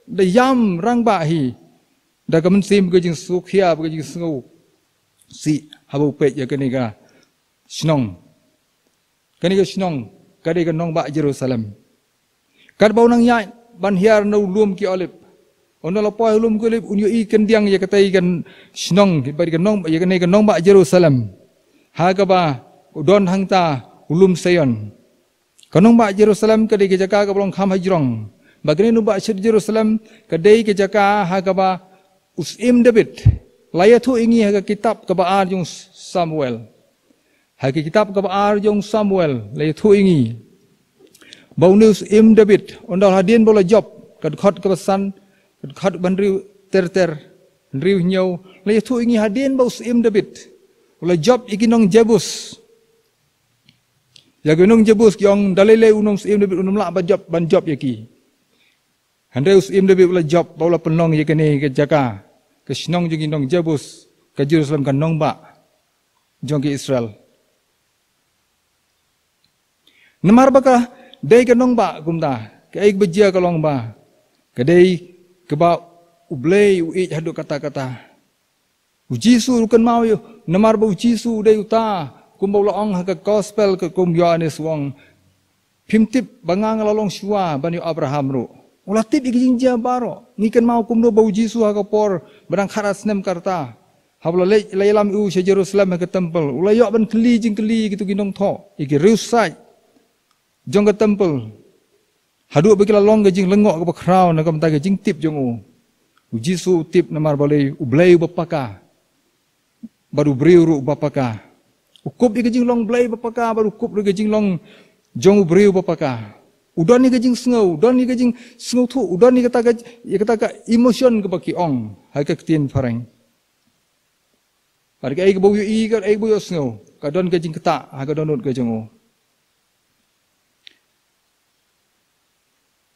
Da ïam rangbah hi da ka mynsiem ka jingsngewkhia, ka jingsngewsih, haba u peit ïa kane ka shnong. Kane ka shnong ka dei ka nongbah Jerusalem. Katba u nang ïaid ban hiar na u lum ki Olib, un da la poi ha u lum ki Olib, un ïohi khyndiat ïa katei ka shnong, bad ka nong, ïa kane ka nongbah Jerusalem, ha kaba u don hangta u lum Sion. Ka nongbah Jerusalem ka dei ka jaka kaba long kham hajrong. Bad kane ka nongbah Jer-, Jerusalem ka dei ka jaka ha kaba u Syiem David la ïathuh ïa ngi ha ka kitab kaba ar jong Samuel. Ha ka kitab kaba ar jong Samuel la ïathuh ïa ngi ba une u Syiem David, un da hadien ba u la jop, ka dkhot kaba san, ka dkhot ba hynriew ter ter, hynriew hynñiew, la ïathuh ïa ngi hadien ba u Syiem David u la jop ïa ki nong Jebus. Ïa ki nong Jebus ki ong, da lei lei u nong Syiem David un ym lah ban jop, ban jop ïa ki. Hynrei u Syiem David u la jop bad u la pynlong ïa kane ka jaka, ka shnong jong ki nong Jebus, ka Jerusalem, ka nongbah jong ki Israel. Namar ba ka dei ka nongbah kumta, kaei kaba jia ka long ba ka dei kaba U Blei u ïeit haduh katta katta. U Jisu u kynmaw ïa u, namar ba u Jisu u dei uta, kumba u la ong ha ka gospel ka kum Ïoannis u ong, phim tip ba nga nga la long shuwa ban ïoh Abraham ruh. U la tip ïa ki jingjia baroh. Ngi kynmaw kumno ba u Jisu ha ka por ba dang khatar snem ka rta, haba la leit, la ïalam ïa u sha Jerusalem ha ka temple, u la ïoh ban kylli jingkylli ïa kito ki nongthoh, ïa ki riewsiej jong ka temple. Haduh ba ki la long ka jinglyngngoh kaba khraw na ka bynta ka jingtip jong u. U Jisu u tip namar balei, U Blei uba paka bad u briew ruh uba paka. U kup ïa ka jinglong Blei ba paka bad u kup ruh ïa ka jinglong jong u briew ba paka. U don ïa ka jingsngew, u don ïa ka jingsngewthuh, u don ïa kata ka, ïa kata ka emotion kaba ki ong ha ka ktien phareng. Bad kaei kaba u ïohi, kaei kaba u ïohsngew, ka don ka jingktah ha ka dohnud ka jong u.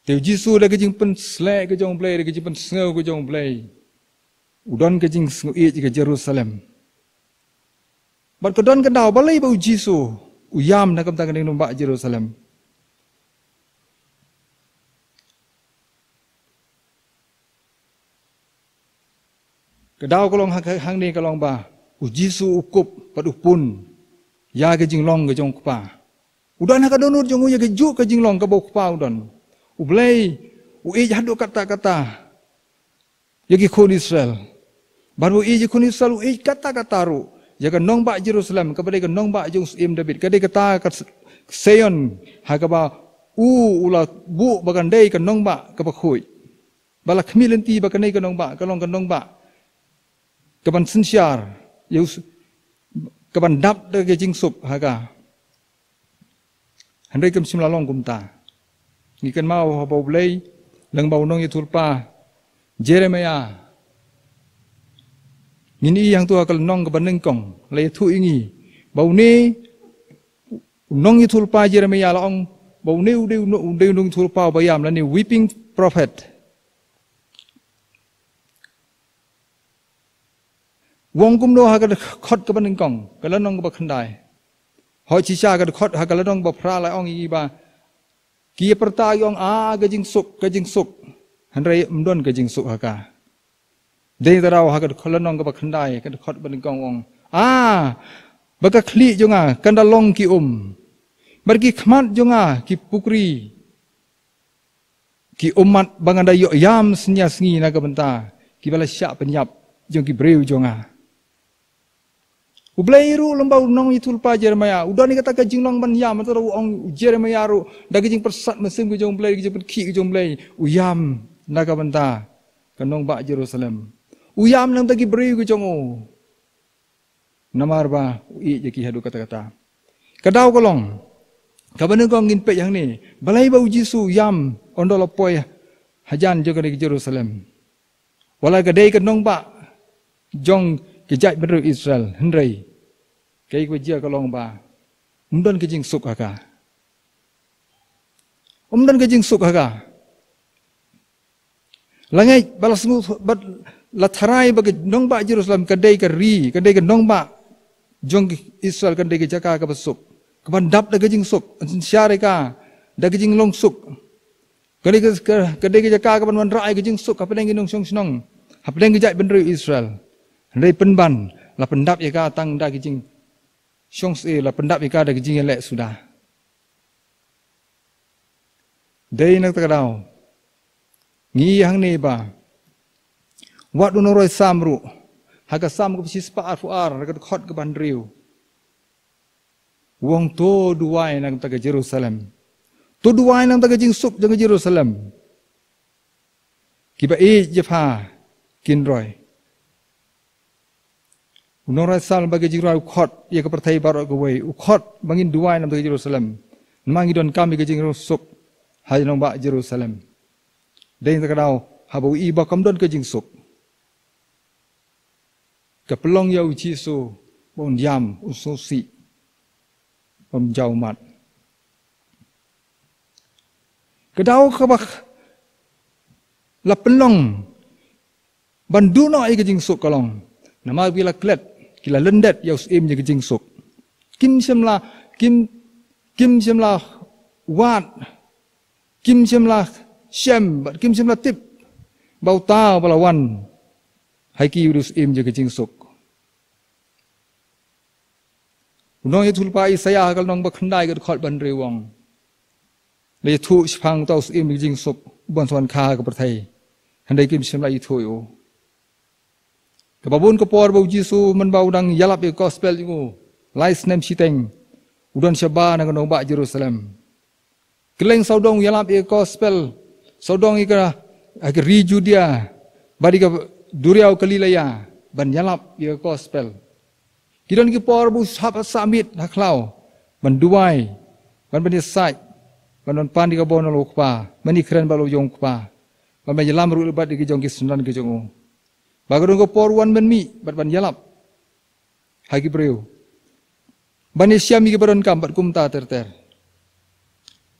Te u Jisu da ka jingpynsleh ka jong U Blei, da ka jingpynsngew ka jong U Blei, u don ka jingsngew ïeit ïa ka Jerusalem. Bad ka don ka daw balei ba u Jisu u ïam na ka bynta kane ka nongbah Jerusalem. Ka daw ka long ha, ha, hangne ka long ba u Jisu u kup bad u pun ïa ka jinglong ka jong u Kpa. U don ha ka dohnud jong u ïa kajuh ka jinglong kaba u Kpa u don. U Blei u ïeit haduh katta katta ïa ki khun Israel. Bad u ïeit ïa ki khun Israel, u ïeit katta katta ruh ïa ka nongbah Jerusalem, kaba dei ka nongbah jong u Syiem David, ka dei kata ka S-, Sion, ha kaba u, u la buh ba kan dei ka nongbah kaba khuid. Ba la khmih lynti ba kane ka nongbah ka long ka nongbah kaban synshar ïa u s-, kaban dap da ka jingsuk ha ka. Hynrei kam shym la long kumta. Ngi kynmaw haba U Blei, lyngba u nongïathuhlypa Jeremiah, ngin ïohi hangto ha ka lynnong kaba nyngkong, la ïathuh ïa ngi ba une u nongïathuhlypa Jeremiah la ong ba une u dei u no-, u dei u nongïathuhlypa uba ïam, lane weeping prophet. U ong kumno ha ka dkhot kaba nyngkong, ka lynnong kaba khyndai? Hooid, shisha ka dkhot ha ka lynnong ba phra la ong ïa ngi ba ki ïa pyrta, ki ong, "A, ka jingsuk, ka jingsuk." Hynrei ym don ka jingsuk ha ka. Dei tang ha ka dkhot, lynnong kaba khyndai, ka dkhot ba nyngkong u ong, "A, ba ka khlieh jong nga kan da long ki um, bad ki khmat jong nga ki pukri, ki ummat ba ngan da ïoh ïam synñia sngi na ka bynta kiba la shah pynïap jong ki briew jong nga." U Blei ruh lem bad u nongïathuhlypa Jeremiah u don ïa kata ka jinglong ban ïam, nangta u ong u Jeremiah ruh da ka jingpyrsad mynsiem ka jong u Blei, da ka jingpynkhih ka jong u Blei, u ïam na ka bynta ka nongbah Jerusalem. U ïam na ka bynta ki briew ka jong u. Namar ba u ïeit ïa ki haduh katta katta. Ka daw ka long, kaba nyngkong ngin peit hangne, balei ba u Jisu u ïam haba u la poi hajan jong kane ka Jerusalem. Wat la ka dei ka nongbah jong ka jaitbynriew Israel, hynrei kaei kaba jia ka long ba um don ka jingsuk ha ka. Um don ka jingsuk ha ka. La ngeit ba la sngewthuh, ba la tharai ba ka nongbah Jerusalem ka dei ka ri, ka dei ka nongbah jong Israel, ka dei ka jaka kaba suk, kaban dap da ka jingsuk, yn synshar ïa ka da ka jinglong suk. Ka dei ka, ka, ka dei ka jaka kaban wanrah ïa ka jingsuk hapdeng ki nongshong shnong, hapdeng ka jaitbynriew Israel. Hynrei pynban la pyndap ïa ka tang da ka jingshong, eh, la pyndap ïa ka da ka jingïaleh suda. Dei na kata ka daw ngi ïohi hangne ba wat u nongrwai Salm ruh, ha ka Salm kaba shispah arphew ar, ha ka dkhot kaba hynriew, u ong, to duwai na ka bynta ka Jerusalem. To duwai na ka bynta ka jingsuk jong ka Jerusalem. Kiba ïeit jingpyrkhat kin roi. U nongrwai Salm ba ka jingrwai u khot ïa ka pyrthei baroh kawei, u khot ba ngin duwai na ka bynta ka Jerusalem. Namar ngi donkam ïa ka jingsuk ha nongbah Jerusalem. Dei na kata ka daw haba u ïohi ba kam don ka jingsuk, ka pynlong ïa u Jisu ba un ïam, un sngewsih, um jaw ummat. Ka daw kaba la pynlong ban duh noh ïa ka jingsuk ka long namar ba ki la klet, ki la lyndet ïa u syiem jong ka jingsuk. Kim shym la, kim, kim shym la wad, kim shym la shem, bad kim shym la tip ba uta uba la wan ha ki u dei u syiem jong ka jingsuk. U nongïathuhlypa Isaïah ha ka lynnong ba khyndai, ka dkhot ba hynriew u ong, la ïathuh shaphang uta u syiem jong ka jingsuk uban sa wan kha ha ka pyrthei, hynrei kim shym la ïathuh ïa u. Kaba bun ka por ba u Jisu mynba u dang ïalap ïa ka gospel jong u lai snem shiteng, u don shabar na ka nongbah Jerusalem. Kylleng sawdong u ïalap ïa ka gospel, sawdong ïa ka, ha ka ri Judia bad ïa ka duriaw Galilea ban ïalap ïa ka gospel. Ki don ki por ba u hap sah miet ha khlaw ban duwai, ban, ban ïasaid, ban, ban pan ïa ka bor na u Kpa, ban ïakren bad la u ïong Kpa, ban, ban ïalam ruh bad ïa ki jong ki synran ki jong u. Ba ka don ka por u wan ban mih bad ban ïalap ha ki briew, ban ïashem ïa kiba donkam bad kumta ter ter.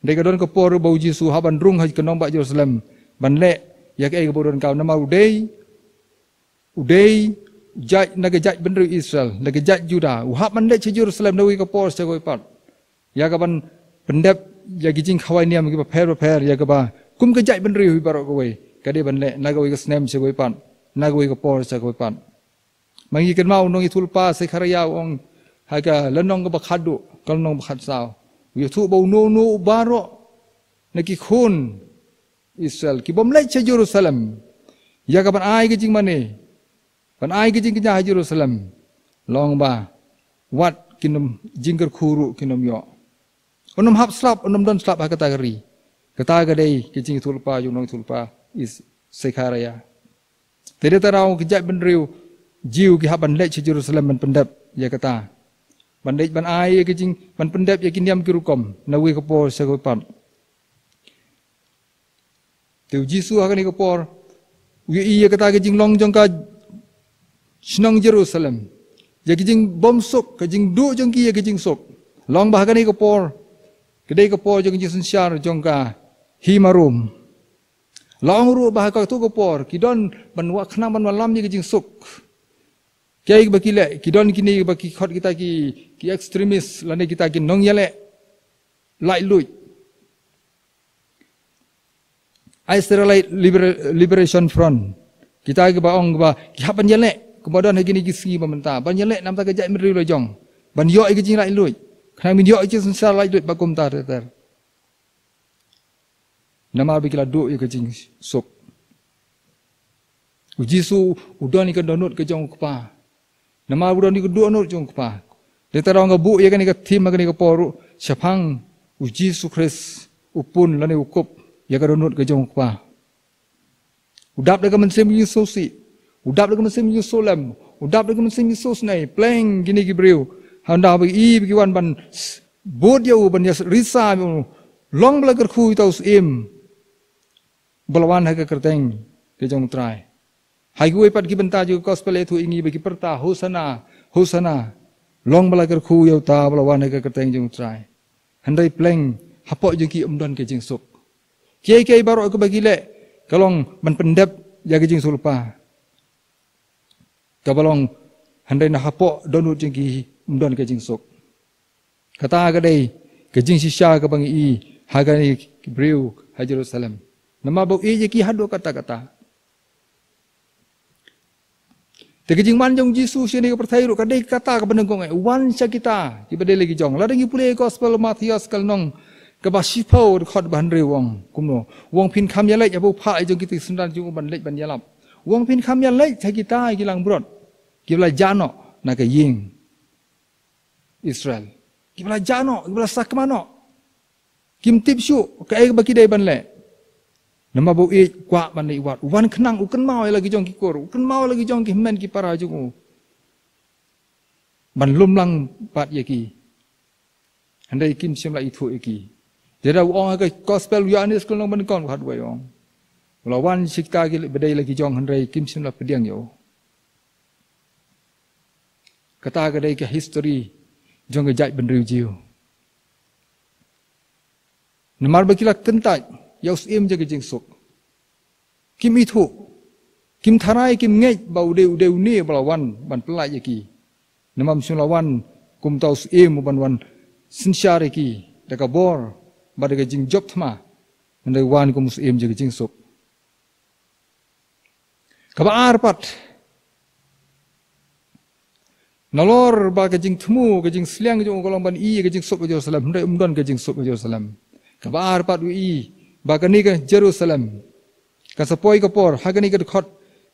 Dei ka don ka por ba u Jisu hap ban rung ha ka nongbah Jerusalem ban leh ïa kaei kaba u donkam, namar u dei, u dei u jait na ka jaitbynriew Israel, na ka jait Juda. U hap ban leit sha Jerusalem na kawei ka por sha kawei pat, ïa kaban pyndep ïa ki jingkhawai niam kiba pher ba pher, ïa kaba kum ka jaitbynriew hi baroh kawei ka dei ban leh na kawei ka snem sha kawei pat, na kawei ka por sha kawei pat. Ma ngi kynmaw u nongïathuhlypa Sekharaïah u ong ha ka lynnong kaba khatduh, ka lynnong ba khatsaw, u ïathuh ba uno uno baroh na ki khun Israel kibym leit sha Jerusalem ïa kaban ai ka jingmane, ban ai ka jingkñia ha Jerusalem, long ba wat kin ym jingkyrkhu ruh kin ym ïoh. Un ym hap slap, un ym don slap ha kata ka ri. Kata ka dei ka jingïathuhlypa jong u nongïathuhlypa Is-, Sekharaïah. Te dei tang ki jaitbynriew Jiw ki hap ban leit sha Jerusalem ban pyndep ïa kata, ban leit ban ai ïa ka jing, ban pyndep ïa ki niam ki rukom na kawei ka por sha kawei pat. Te u Jisu ha kane ka por u ïohi ïa kata ka jinglong jong ka shnong Jerusalem, ïa ka jingbymsuk, ka jingduh jong ki ïa ka jingsuk. Long ba ha kane ka por ka dei ka por jong ka jingsynshar jong ka hima Rom. La ong ruh ba ha katu ka por ki don ban wa-, khnang ban wallam ïa ka jingsuk, kiei ba ki leh, ki don kine ba ki khot kita ki, ki extremist lane kita ki nongïaleh laitluid. Israelite Liber-, Liberation Front. Kita kiba ong ba ki hap ban ïaleh, kumba don ha kine ki sngi ba mynta, ban ïaleh namar ka jaitbynriew la jong, ban ïoh ïa ka jinglaitluid, khnang ban ïoh ïa ka jingsynshar laitluid bad kumta ter ter. Namar ba ki la duh ïa ka jingsuk. U Jisu u don ïa ka dohnud ka jong u Kpa. Namar u don ïa ka dohnud jong u Kpa. Dei tang nga buh ïa kane ka theme ha kane ka por ruh shaphang u Jisu Khrist u pun lane u kup ïa ka dohnud ka jong u Kpa. U dap da ka mynsiem jingsngewsih, u dap da ka mynsiem jingsngewlem, u dap da ka mynsiem jingsngew snei, pleng kine ki briew. Haba ki i ba ki wan ban s-, bud ïa u, ban ïa risa ïa u, long ba la kyrkhu ïa uta u syiem ba la wan ha ka kyrteng ka jong u Trai. Ha kiwei pat ki bynta jong ka gospel ïathuh ïa ngi ba ki pyrta, Hosana, Hosana. Long ba la kyrkhu ïa uta ba la wan ha ka kyrteng jong u Trai. Hynrei pleng hapoh jong ki ym don ka jingsuk. Kiei kiei baroh kaba ki leh ka long ban pyndep ïa ka jingsulpa. Kaba long hynrei na hapoh dohnud jong ki ym don ka jingsuk. Kata ka dei ka jingshisha kaba ngi i ha kane ki briew ha Jerusalem. Namar ba u ïeit ïa ki haduh katta katta. Te ka jingwan jong u Jisu sha kane ka pyrthei ruh ka dei kata kaba nyngkong eh, u wan sha kita kiba dei la ki jong. Lada ngi pule gospel Mathaios ka lynnong kaba shiphew, dkhot ba hynriew u ong kumno? U ong, phin kham ïaleit hapoh phah jong kita ki synran jong u ban leit ban ïalap. U ong, phin kham ïaleit ha kita ki langbrot kiba la jah noh na ka ïing Israel. Kiba la jah noh, kiba la sakma noh. Kim tip shuh kaei kaba ki dei ban leh. Namar ba u ïeit, u kwah ban leit wad. U wan khnang, u kynmaw ïa la ki jong ki kur, u kynmaw ïa la ki jong ki hynmen ki para jong u. Ban lum lang pat ïa ki. Hynrei kim shym la ithuh ïa ki. Te da u ong ha ka gospel u Ïoannis ka lynnong ba nyngkong, dkhot wei u ong, u la wan sha kita kiba dei la ki jong hynrei kim shym la pdiang ïa u. Kata ka dei ka history jong ka jaitbynriew Jiw. Namar ba ki la kyntait ïa u syiem jong ka jingsuk. Kim ithuh, kim tharai, kim ngeit ba u dei, u dei une ba la wan ban pyllait ïa ki. Namar ym shym la wan kum uta u syiem uban wan synshar ïa ki da ka bor bad da ka jingjop thma. Hynrei u wan kum u syiem jong ka jingsuk. Kaba ar pat, nalor ba ka jingthmu, ka jingsliang jong u ka long ban ïoh ïa ka jingsuk ha Jerusalem, hynrei ym don ka jingsuk ha Jerusalem. Kaba ar pat u i ba kane ka Jerusalem, ka sa poi ka por, ha kane ka dkhot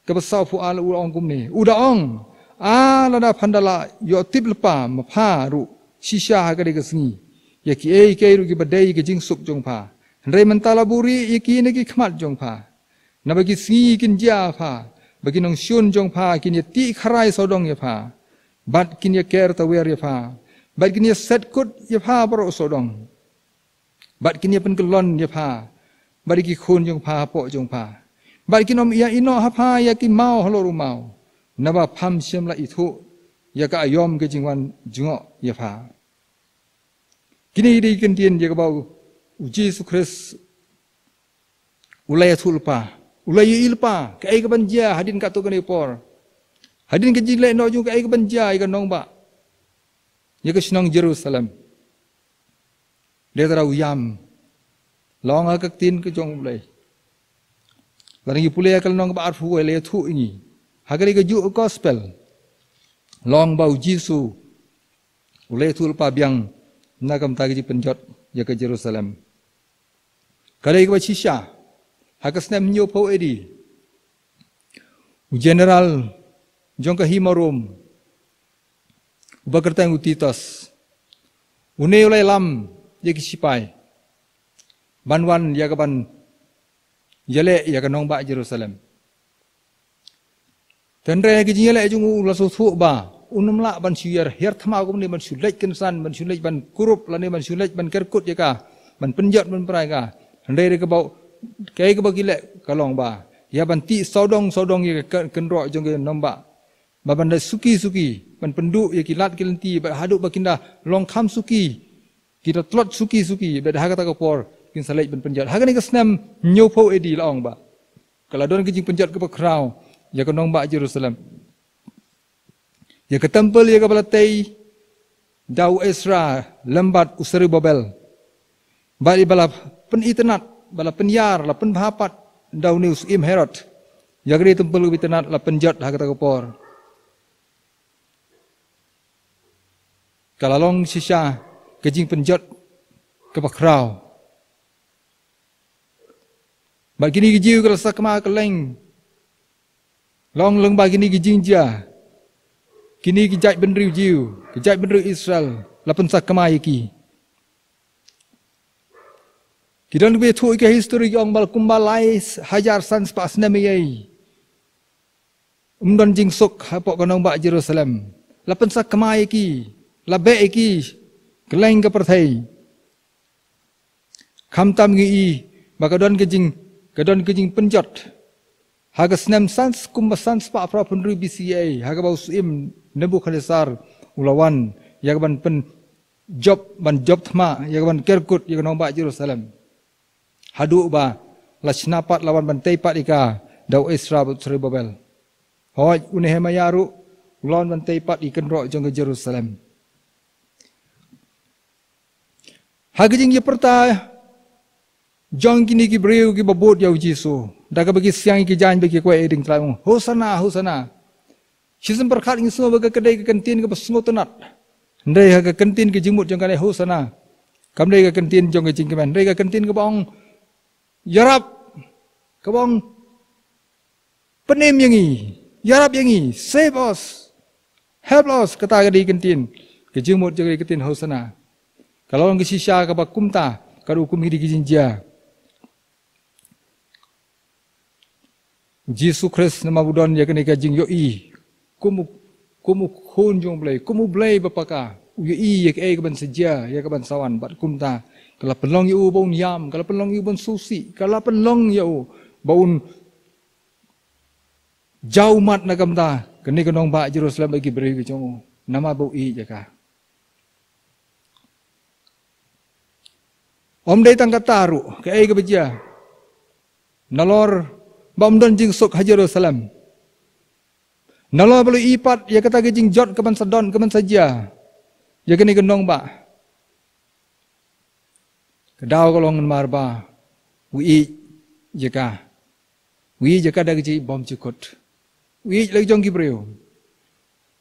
kaba sawphew ar u ong kumne. U da ong, ah, lada phan da la ïoh tip lypa ma pha ruh shisha ha kane ka sngi ïa kiei kiei ruh kiba dei ka jingsuk jong pha. Hynrei mynta la buhrieh ïa ki na ki khmat jong pha. Naba ki sngi kin jia ïa pha, ba ki nongshun jong pha kin ïa tih kharai sawdong ïa pha, bad kin ïa ker tawiar ïa pha, bad kin ïa set kut ïa pha baroh sawdong, bad kin ïa pynkyllon ïa pha bad ïa ki khun jong pha hapoh jong pha, bad kin ym ïa ïehnoh ha pha ïa ki maw halor u maw, naba pham shym la ithuh ïa ka aïom ka jingwan jngoh ïa pha. Kine ki dei ki kyntien ïa kaba u, u Jisu Khrist u la ïathuh lypa, u la ïohi lypa kaei kaban jia hadien katto katne por. Hadien ka jingleh noh jong u kaei kaban jia ïa ka nongbah, ïa ka shnong Jerusalem. Dei tang u ïam, la ong ha ka ktien ka jong U Blei. Lada ngi pule ha ka lynnong kaba arphew wei la ïathuh ïa ngi ha ka dei ka juh gospel. La ong ba u Jisu u la ïathuh lypa biang na ka bynta ka jingpynjot ïa ka Jerusalem. Ka dei kaba shisha, ha ka snem hynñiewphew A D, u general jong ka hima Rom, uba kyrteng u Titus, une u la ïalam ïa ki sipai ban wan ïa kaban ïaleh ïa ka nongbah Jerusalem. Te hynrei ha ka jingïaleh jong u, u la sngewthuh ba un ym lah ban shu ïa hiar thma kumne, ban shu leit kynsan, ban shu leit ban kurup, lane ban shu leit ban ker kut ïa ka, ban pynjot ban pynrai ïa ka. Hynrei da kaba, kaei kaba ki leh ka long ba ïa ban tih sawdong sawdong ïa ka kyn-, kynroh jong ka nongbah, ba ban da suki suki ban pynduh ïa ki lad ki lynti, ba haduh ba kin da long kham suki, ki da tlot suki suki, bad ha kata ka por kin sa leit ban pynjot. Ha kane ka snem hynñiewphew A D la ong ba ka la don ka jingpynjot kaba khraw ïa ka nongbah Jerusalem. Ïa ka templ ïa kaba la tei da u Esra lem bad u Serubabel, bad ïa ba la pynitynnad, ba la pynïar, la pynbha pat da une u syiem Herod. Ïa kane ka templ kaba itynnad la pynjot ha kata ka por. Ka la long shisha ka jingpynjot kaba khraw. Bad kine ki Jiw ka la sakma kylleng, long lyngba kine ki jingjia, Kini ki jaitbynriew Jiw, ki jaitbynriew Israel, la pynsakma ïa ki. Ki don kiba ïathuh ïa ka history, ki ong ba la kumba lai hajar san spah snem ïa, ym don jingsuk hapoh ka nongbah Jerusalem. La pynsakma ïa ki, la beh ïa ki kylleng ka pyrthei. Khamtam ngi i ba ka don ka jing, ka don ka jingpynjot ha ka snem san, kumba san spah phra phew hynriew B C A, ha kaba u syiem Nebukhadnessar u la wan ïa ka ban pynjop, ban jop thma, ïa ka ban kerkut ïa ka nongbah Jerusalem. Haduh ba la shna pat, la wan ban tei pat ïa ka da u Esra bad u Serubabel. Hooid, u Nehemiah ruh u la wan ban tei pat ïa ka kynroh jong ka Jerusalem. Ha ka jingïapyrta jong kine ki briew kiba bud ïa u Jisu, da kaba ki siang ki jaiñ ba ki kwai ïa u dieng trai, ong, "Hosana, Hosana." Shisien pyrkhat ngi sngew ba ka dei ka kyntien kaba sngewtynnat. Hynrei ha ka kyntien ka jingmut jong kane Hosana, kam dei ka kyntien jong ka jingkmen, hynrei ka kyntien kaba ong, "Ïarap," kaba ong, "Pynim ïa ngi, ïarap ïa ngi, save us, help us," kata ka dei ka kyntien. Ka jingmut jong ka dei ka kyntien Hosana. Ka la long ka shisha kaba kumta, ka dei kum hi dei ka jingjia. Jisu Khrist namar u don ïa kane ka jingïohi kum u, kum u khun jong u Blei, kum u Blei ba paka, u ïohi ïa kaei kaban sa jia, ïa kaban sa wan, bad kumta ka la pynlong ïa u ba un ïam, ka la pynlong ïa u ban sngewsih, ka la pynlong ïa u ba un jaw mat na ka bynta kane ka nongbah Jerusalem bad ki briew ki jong u, namar ba u ïeit ïa ka. Ym dei tang kata ruh, kaei kaba jia, nalor ba ym don jingsuk ha Jerusalem, nalor ba la ïohi pat ïa kata ka jingjot kaban sa don, kaban sa jia ïa kane ka nongbah, ka daw ka long namar ba u ïeit ïa ka. U ïeit ïa ka da ka jingbymjukut. U ïeit la jong ki briew.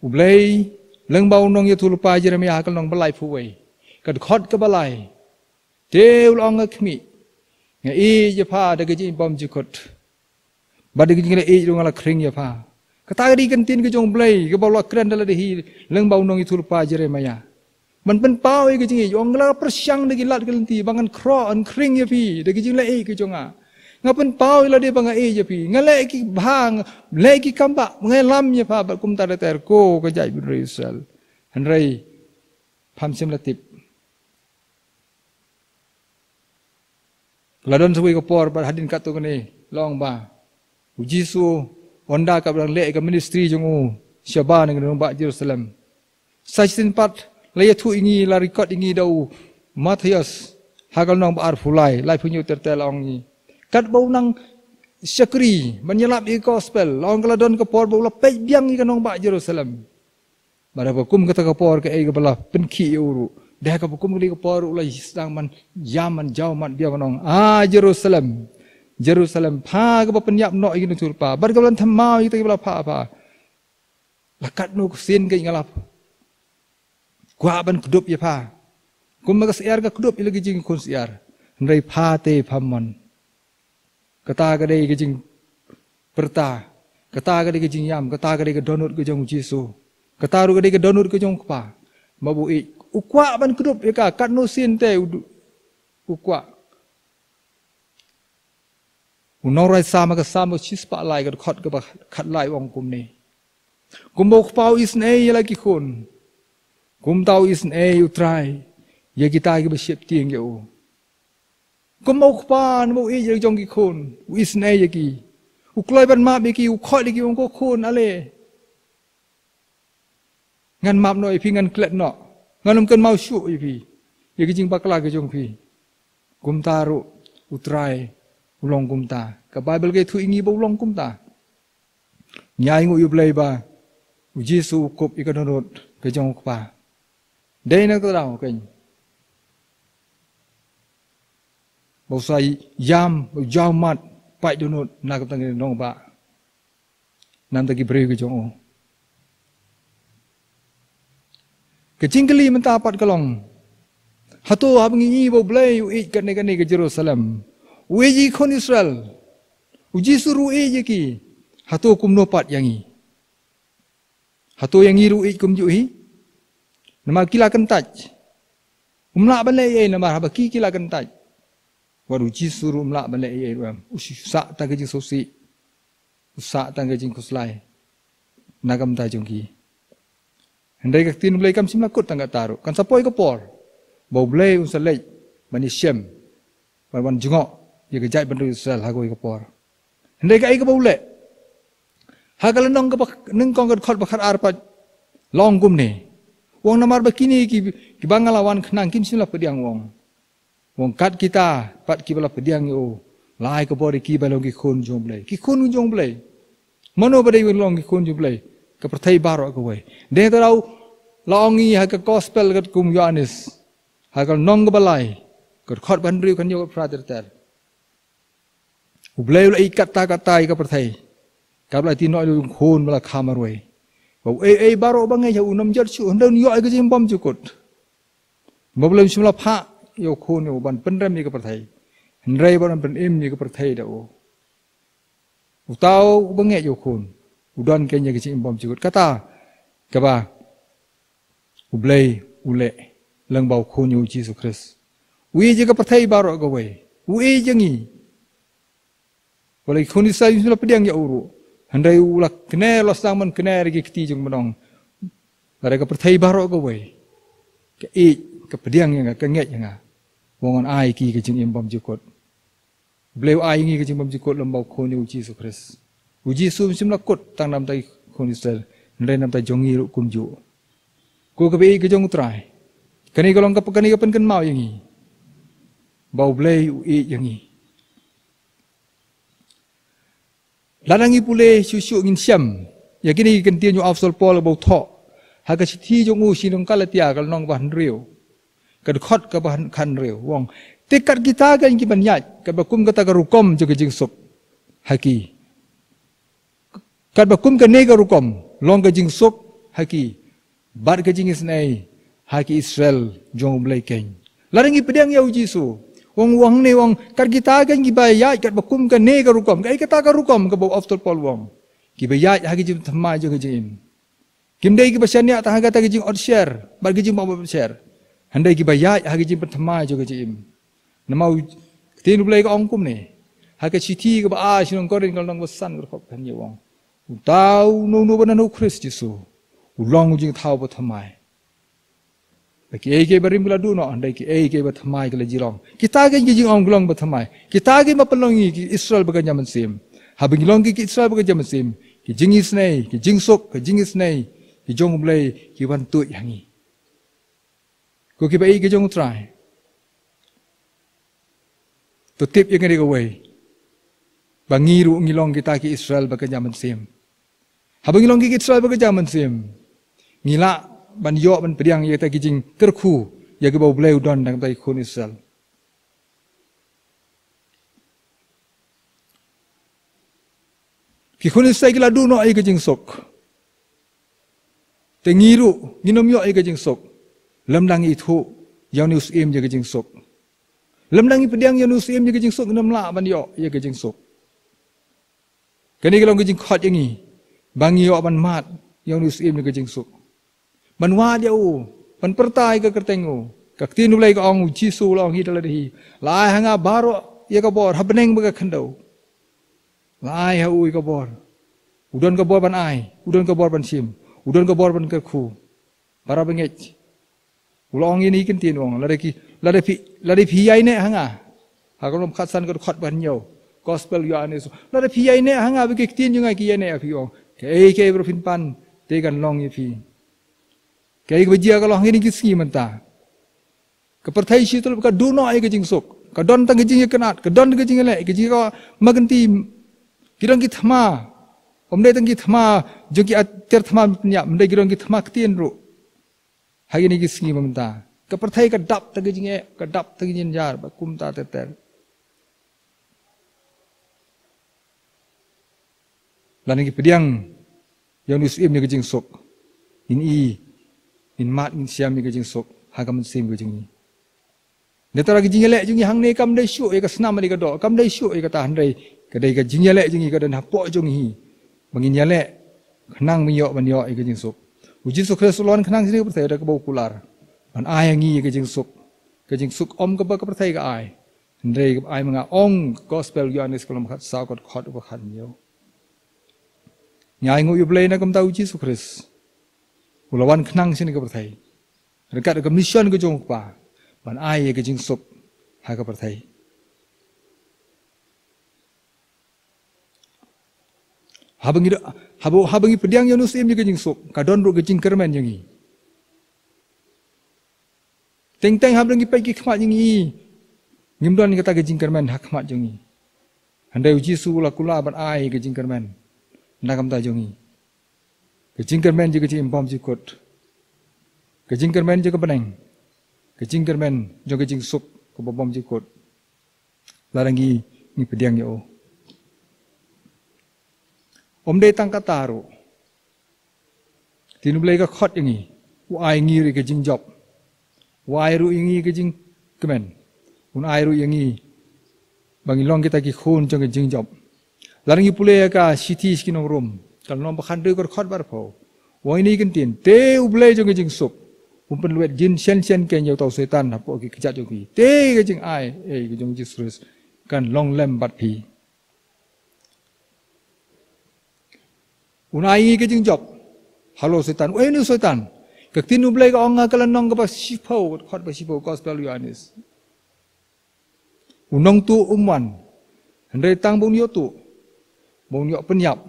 U Blei, lyngba u nongïathuhlypa Jeremiah ha ka lynnong ba laiphew wei, ka dkhot kaba lai, te u la ong, "Nga khmih, nga ïeit ïa pha da ka jingbymjukut, bad da ka jingïeit ruh nga la khring ïa pha." Kata ka dei ka kyntien ka jong u Blei kaba la kren da lade hi lyngba u nongïathuhlypa Jeremiah. Ban pynpaw ïa ka jingïeit, ong, "Nga la pyrshang da ki lad ki lynti ba ngan khroh, ngan khring ïa phi da ka jingleh ïeit ka jong nga. Nga pynpaw ïa lade ba nga ïeit ïa phi. Nga leh ki bha, nga leh ki kam bha, nga ïalam ïa pha bad kumta ter ter, ko ka jaitbynriew Israel. Hynrei pham shym la tip." La don sa kawei ka por bad hadien katto katne, la ong ba u Jisu, ynda kaba dang leh ka ministry jong u shabar na ka nongbah Jerusalem, sa shisien pat la ïathuh ïa ngi, la record ïa ngi da u Mathaios ha ka lynnong ba arphew lai, laiphew hynñiew ter ter, la ong ïa ngi, katba u nang shakri ban ïalap ïa ka gospel, la ong, ka la don ka por ba u la peit biang ïa ka nongbah Jerusalem. Bad ha kaba kum kata ka por, kaei kaba la pynkhih ïa u ruh, da ha kaba kum kata ka por ruh u la sdang ban ïam, ban jaw mat biang, ban ong, "Ah, Jerusalem, Jerusalem, pha kaba pynïap noh ïa ki nongïathuhlypa bad kaba la thymmai ïa kita kiba la phah ha pha, la katno sien kein nga la kwah ban kdup ïa pha, kumba ka syiar ka kdup ïa la ki jingkhun syiar, hynrei pha te pham mon." Kata ka dei ka jingpyrta, kata ka dei ka jingïam, kata ka dei ka dohnud ka jong u Jisu, kata ruh ka dei ka dohnud ka jong u Kpa. Ba u ïeit, u kwah ban kdup ïa ka, katno sien te u du-, u kwah. U nongrwai Salm ha ka Salm shispah lai, ka dkhot kaba khatlai, u ong kumne: "Kumba u kpa u isynei ïa la ki khun, kumta u isynei U Trai ïa kita kiba sheptieng ïa u." Kumba u kpa, namar u ïeit ïa la jong ki khun, u isynei ïa ki. U kloi ban map ïa ki, u khot ïa ki, u ong, "Ko khun, ale, ngan map noh ïa phi, ngan klet noh, ngan ym kynmaw shuh ïa phi, ïa ki jingbakla ki jong phi." Kumta ruh U Trai u long kumta. Ka Baibl ka ïathuh ïa ngi ba u long kumta. Ngi ainguh ïa U Blei ba U Jisu u kup ïa ka dohnud ka jong U Kpa. Dei na kata ka daw kein ba u sa ïam, u jaw mat, pait dohnud na ka bynta ki nongbah, na ka bynta ki briew ki jong u. Ka jingkylli mynta pat ka long, hato haba ngi i ba U Blei u ïeit katne katne ka Jerusalem, u ïeit ïa ki khun Israel, U Jisu ruh u ïeit ïa ki, hato kumno pat ïa ngi? Hato ïa ngi ruh ïeit kumjuh hi? Namar ki la kyntait. Um lah ban leh ei ei namar haba ki ki la kyntait. Wat u Jisu ruh um lah ban leh ei ei ruh em. U shu sah tang ka jingsngewsih. U sah tang ka jingkhuslai na ka bynta jong ki. Hynrei ka ktien U Blei kam shym la kut tang kata ruh. Kan sa poi ka por ba U Blei un sa leit ban ïashem, ban wan jngoh ïa ka jaitbynriew Israel ha kawei ka por. Hynrei kaei kaba u leh? Ha ka lynnong kaba nyngkong ka dkhot ba khatar pat la ong kumne. U ong namar ba kine ki, kiba nga la wan khnang kim shym la pdiang, u ong. U ong kat kita pat kiba la pdiang ïa u, la ai ka bor ïa ki ban long ki khun jong U Blei. Ki khun jong U Blei. Mano ba dei ban long ki khun jong U Blei? Ka pyrthei baroh kawei. Dei tang la ong ïa ha ka gospel katkum u Ïoannis, ha ka lynnong kaba lai, ka dkhot ba hynriew, kan ïoh ka phra ter ter. U Blei u la ïeit katta katta ïa ka pyrthei, kaba la ïathuh ïa u khun ba la kha marwei, ba uei uei baroh ba ngeit ha u ym jot shuh, hynrei un ïoh ïa ka jingim bymjukut. Ba U Blei um shym la phah ïa u khun ïa u ban pynrem ïa ka pyrthei, hynrei ban pynim ïa ka pyrthei da u. Uta uba ngeit ïa u khun u don kein ïa ka jingim bymjukut. Kata kaba U Blei u leh lyngba u khun ïa u Jisu Khrist. U ïeit ïa ka pyrthei baroh kawei. U ïeit ïa ngi. Wat la ki khun Israel kim la pdiang ïa u ruh, hynrei u la kner, la sdang ban kner ïa ki kti jong u Mynnong. Lada ka pyrthei baroh kawei ka ïeit, ka pdiang ïa nga, ka ngeit ïa nga, u ong ngan ai ïa ki ka jingim bymjukut. U Blei u ai ïa ngi ka jingim bymjukut lyngba u khun ïa u Jisu Khrist. U Jisu um shym la kut tang na ka bynta ki khun Israel, hynrei na ka bynta jong ngi ruh kumjuh. Ko kiba ïeit ka jong U Trai, kane ka long ka, kane ka pynkynmaw ïa ngi ba U Blei u ïeit ïa ngi. Lada ngi pule shuh shuh ngin shem ïa kine ki kyntien u Apostol Paul ba u thoh ha ka shithi jong u sha ki nong Galatia, ka lynnong ba hynriew, ka dkhot kaba hynriew, u ong, te kat kita kein ki ban ïaid katba kum kata ka rukom jong ka jingsuk ha ki. Katba kum kane ka rukom long ka jingsuk ha ki, bad ka jingisynei ha ki Israel jong U Blei kein. Lada ngi pdiang ïa u Jisu, u ong, u ong hangne, u ong kat kita kein ki ba ïaid katba kum kane ka rukom. Kaei kata ka rukom kaba u Apostol Paul u ong? Ki ba ïaid ha ka jingpynthymmai jong ka jingim. Kim dei ki ba shaniah tang ha kata ka jingotsher bad ka jingbym otsher, hynrei ki ba ïaid ha ka jingpynthymmai jong ka jingim. Namar u, ktien U Blei ka ong kumne ha ka shithi kaba ar sha ki nong Korinth, ka lynnong ba san, ka dkhot ba hynñiew, u ong, uta uno uno uba na u Khrist Jisu u long u jingthaw ba thymmai. Ba kiei kiei barim ki la duh noh, hynrei kiei kiei ba thymmai ki la ju long. Kita kein ki jingong ki long ba thymmai. Kita kein ba pynlong ïa ngi ki Israel ba kynja mynsiem. Haba ngi long ki, ki Israel ba kynja mynsiem, ki jingisynei, ki jingsuk, ki jingisynei ki jong U Blei ki wan tuid ha ngi. Ko kiba ïeit ki jong U Trai, to tip ïa kane kawei, ba ngi ruh ngi long kita ki Israel ba kynja mynsiem. Haba ngi long ki Israel ba kynja mynsiem, ngi lah ban ïoh ban pdiang ïa kita ki jingkyrkhu ïa kiba U Blei u don na ka bynta ki khun Israel. Ki khun Israel ki la duh noh ïa ka jingsuk. Te ngi ruh ngin ym ïoh ïa ka jingsuk lymda ngi ithuh ïa une u syiem ïa ka jingsuk. Lymda ngi pdiang ïa une u syiem ïa ka jingsuk, ngin ym lah ban ïoh ïa ka jingsuk. Kane ka long ka jingkhot ïa ngi ba ngi ïoh ban mad ïa une u syiem ïa ka jingsuk, ban wad ïa u, ban pyrta ïa ka kyrteng u. Ka ktien U Blei ka ong, u Jisu u la ong hi da lade hi, la ai ha nga baroh ïa ka bor ha bneng bad ka khyndew. La ai ha u ïa ka bor. U don ka bor ban ai, u don ka bor ban shim, u don ka bor ban kyrkhu. Para bangeit, u la ong ïa kine ki kyntien, u ong, lada ki, lada phi, lada phi ïaineh ha nga. Ha ka lynnong khatsan, ka dkhot ba hynñiew, gospel Ïoannis, lada phi ïaineh ha nga bad ki ktien jong nga ki ïaineh ha phi, u ong, kaei kaei baroh phin pan te kan long ïa phi. Kaei kaba jia ka long ha kine ki sngi mynta, ka pyrthei shi tulop ka duh noh ïa ka jingsuk. Ka don tang ka jingïakynad, ka don tang ka jingïaleh, ka jingïakynad. Ki don ki thma, ym dei tang ki thma jong ki atiar thma pynïap, ym dei, ki don ki thma ktien ruh. Ha kine ki sngi mynta ka pyrthei ka dap tang ka jingeh, ka dap tang ka jingjynjar ba kumta ter ter. Lada ngi pdiang ïa une u syiem ïa ka jingsuk, ngin i, ngin mad, ngin shim ïa ka jingsuk ha ka mynsiem ka jong ngi. Nangta ka jingïaleh jong ngi hangne kam dei shuh ïa ka snam bad ïa ka doh, kam dei shuh ïa kata, hynrei ka dei ka jingïaleh jong ngi ka don hapoh jong ngi, ba ngin ïaleh khnang ba ngin ïoh ban ïoh ïa ka jingsuk. U Jisu Khrist u la wan khnang shane ka pyrthei da kaba u kular ban ai ïa ngi ka jingsuk. Ka jingsuk ym kaba ka pyrthei ka ai, hynrei kaba ai ma nga, ong Gospel Ïoannis ka lynnong ba khatsaw, ka dkhot ba khathynñiew. Ngi ainguh ïa U Blei na ka bynta U Jisu Khrist, u la wan khnang shane ka pyrthei ryngkat ka mission ka jong u Kpa ban ai ïa ka jingsuk ha ka pyrthei. Haba ngi da, haba, haba ngi pdiang ïa une u Syiem ïa ka jingsuk, ka don ruh ka jingkyrmen ïa ngi. Teng teng haba ngi peit ki khmat jong ngi, ngim don kata ka jingkyrmen ha khmat jong ngi. Hynrei U Jisu u la kular ban ai ka jingkyrmen na ka bynta jong ngi. Ka jingkyrmen jong ka jingim bymjukut, ka jingkyrmen jong ka bneng, ka jingkyrmen jong ka jingsuk kaba bymjukut. Lada ngi, ngi pdiang ïa u. Ym dei tang kata ruh, ktien U Blei ka khot ïa ngi, u ai ngi ruh ka jingjop, u ai ruh ïa ngi ka jingkmen, un ai ruh ïa ngi ba ngin long kita ki khun jong ka jingjop. Lada ngi pule ïa ka shithi sha ki nong Rom, ka lynnong ba khathynriew, ka dkhot ba arphew, u ong ïa kane ka ktien: Te U Blei jong ka jingsuk un pynlwet jin shen shen keiñ ïa uta u Soitan hapoh ki kjat jong phi. Te ka jingai ei ka jong U Jisu Khrist kan long lem bad phi. Un ai ngi ka jingjop. Halor u Soitan, uei une u Soitan? Ka ktien U Blei ka ong ha ka lynnong kaba shiphew, ka dkhot ba shiphew, Gospel Ïoannis: U nongtuh um wan hynrei tang ba un ïoh tuh, ba un ïoh pynïap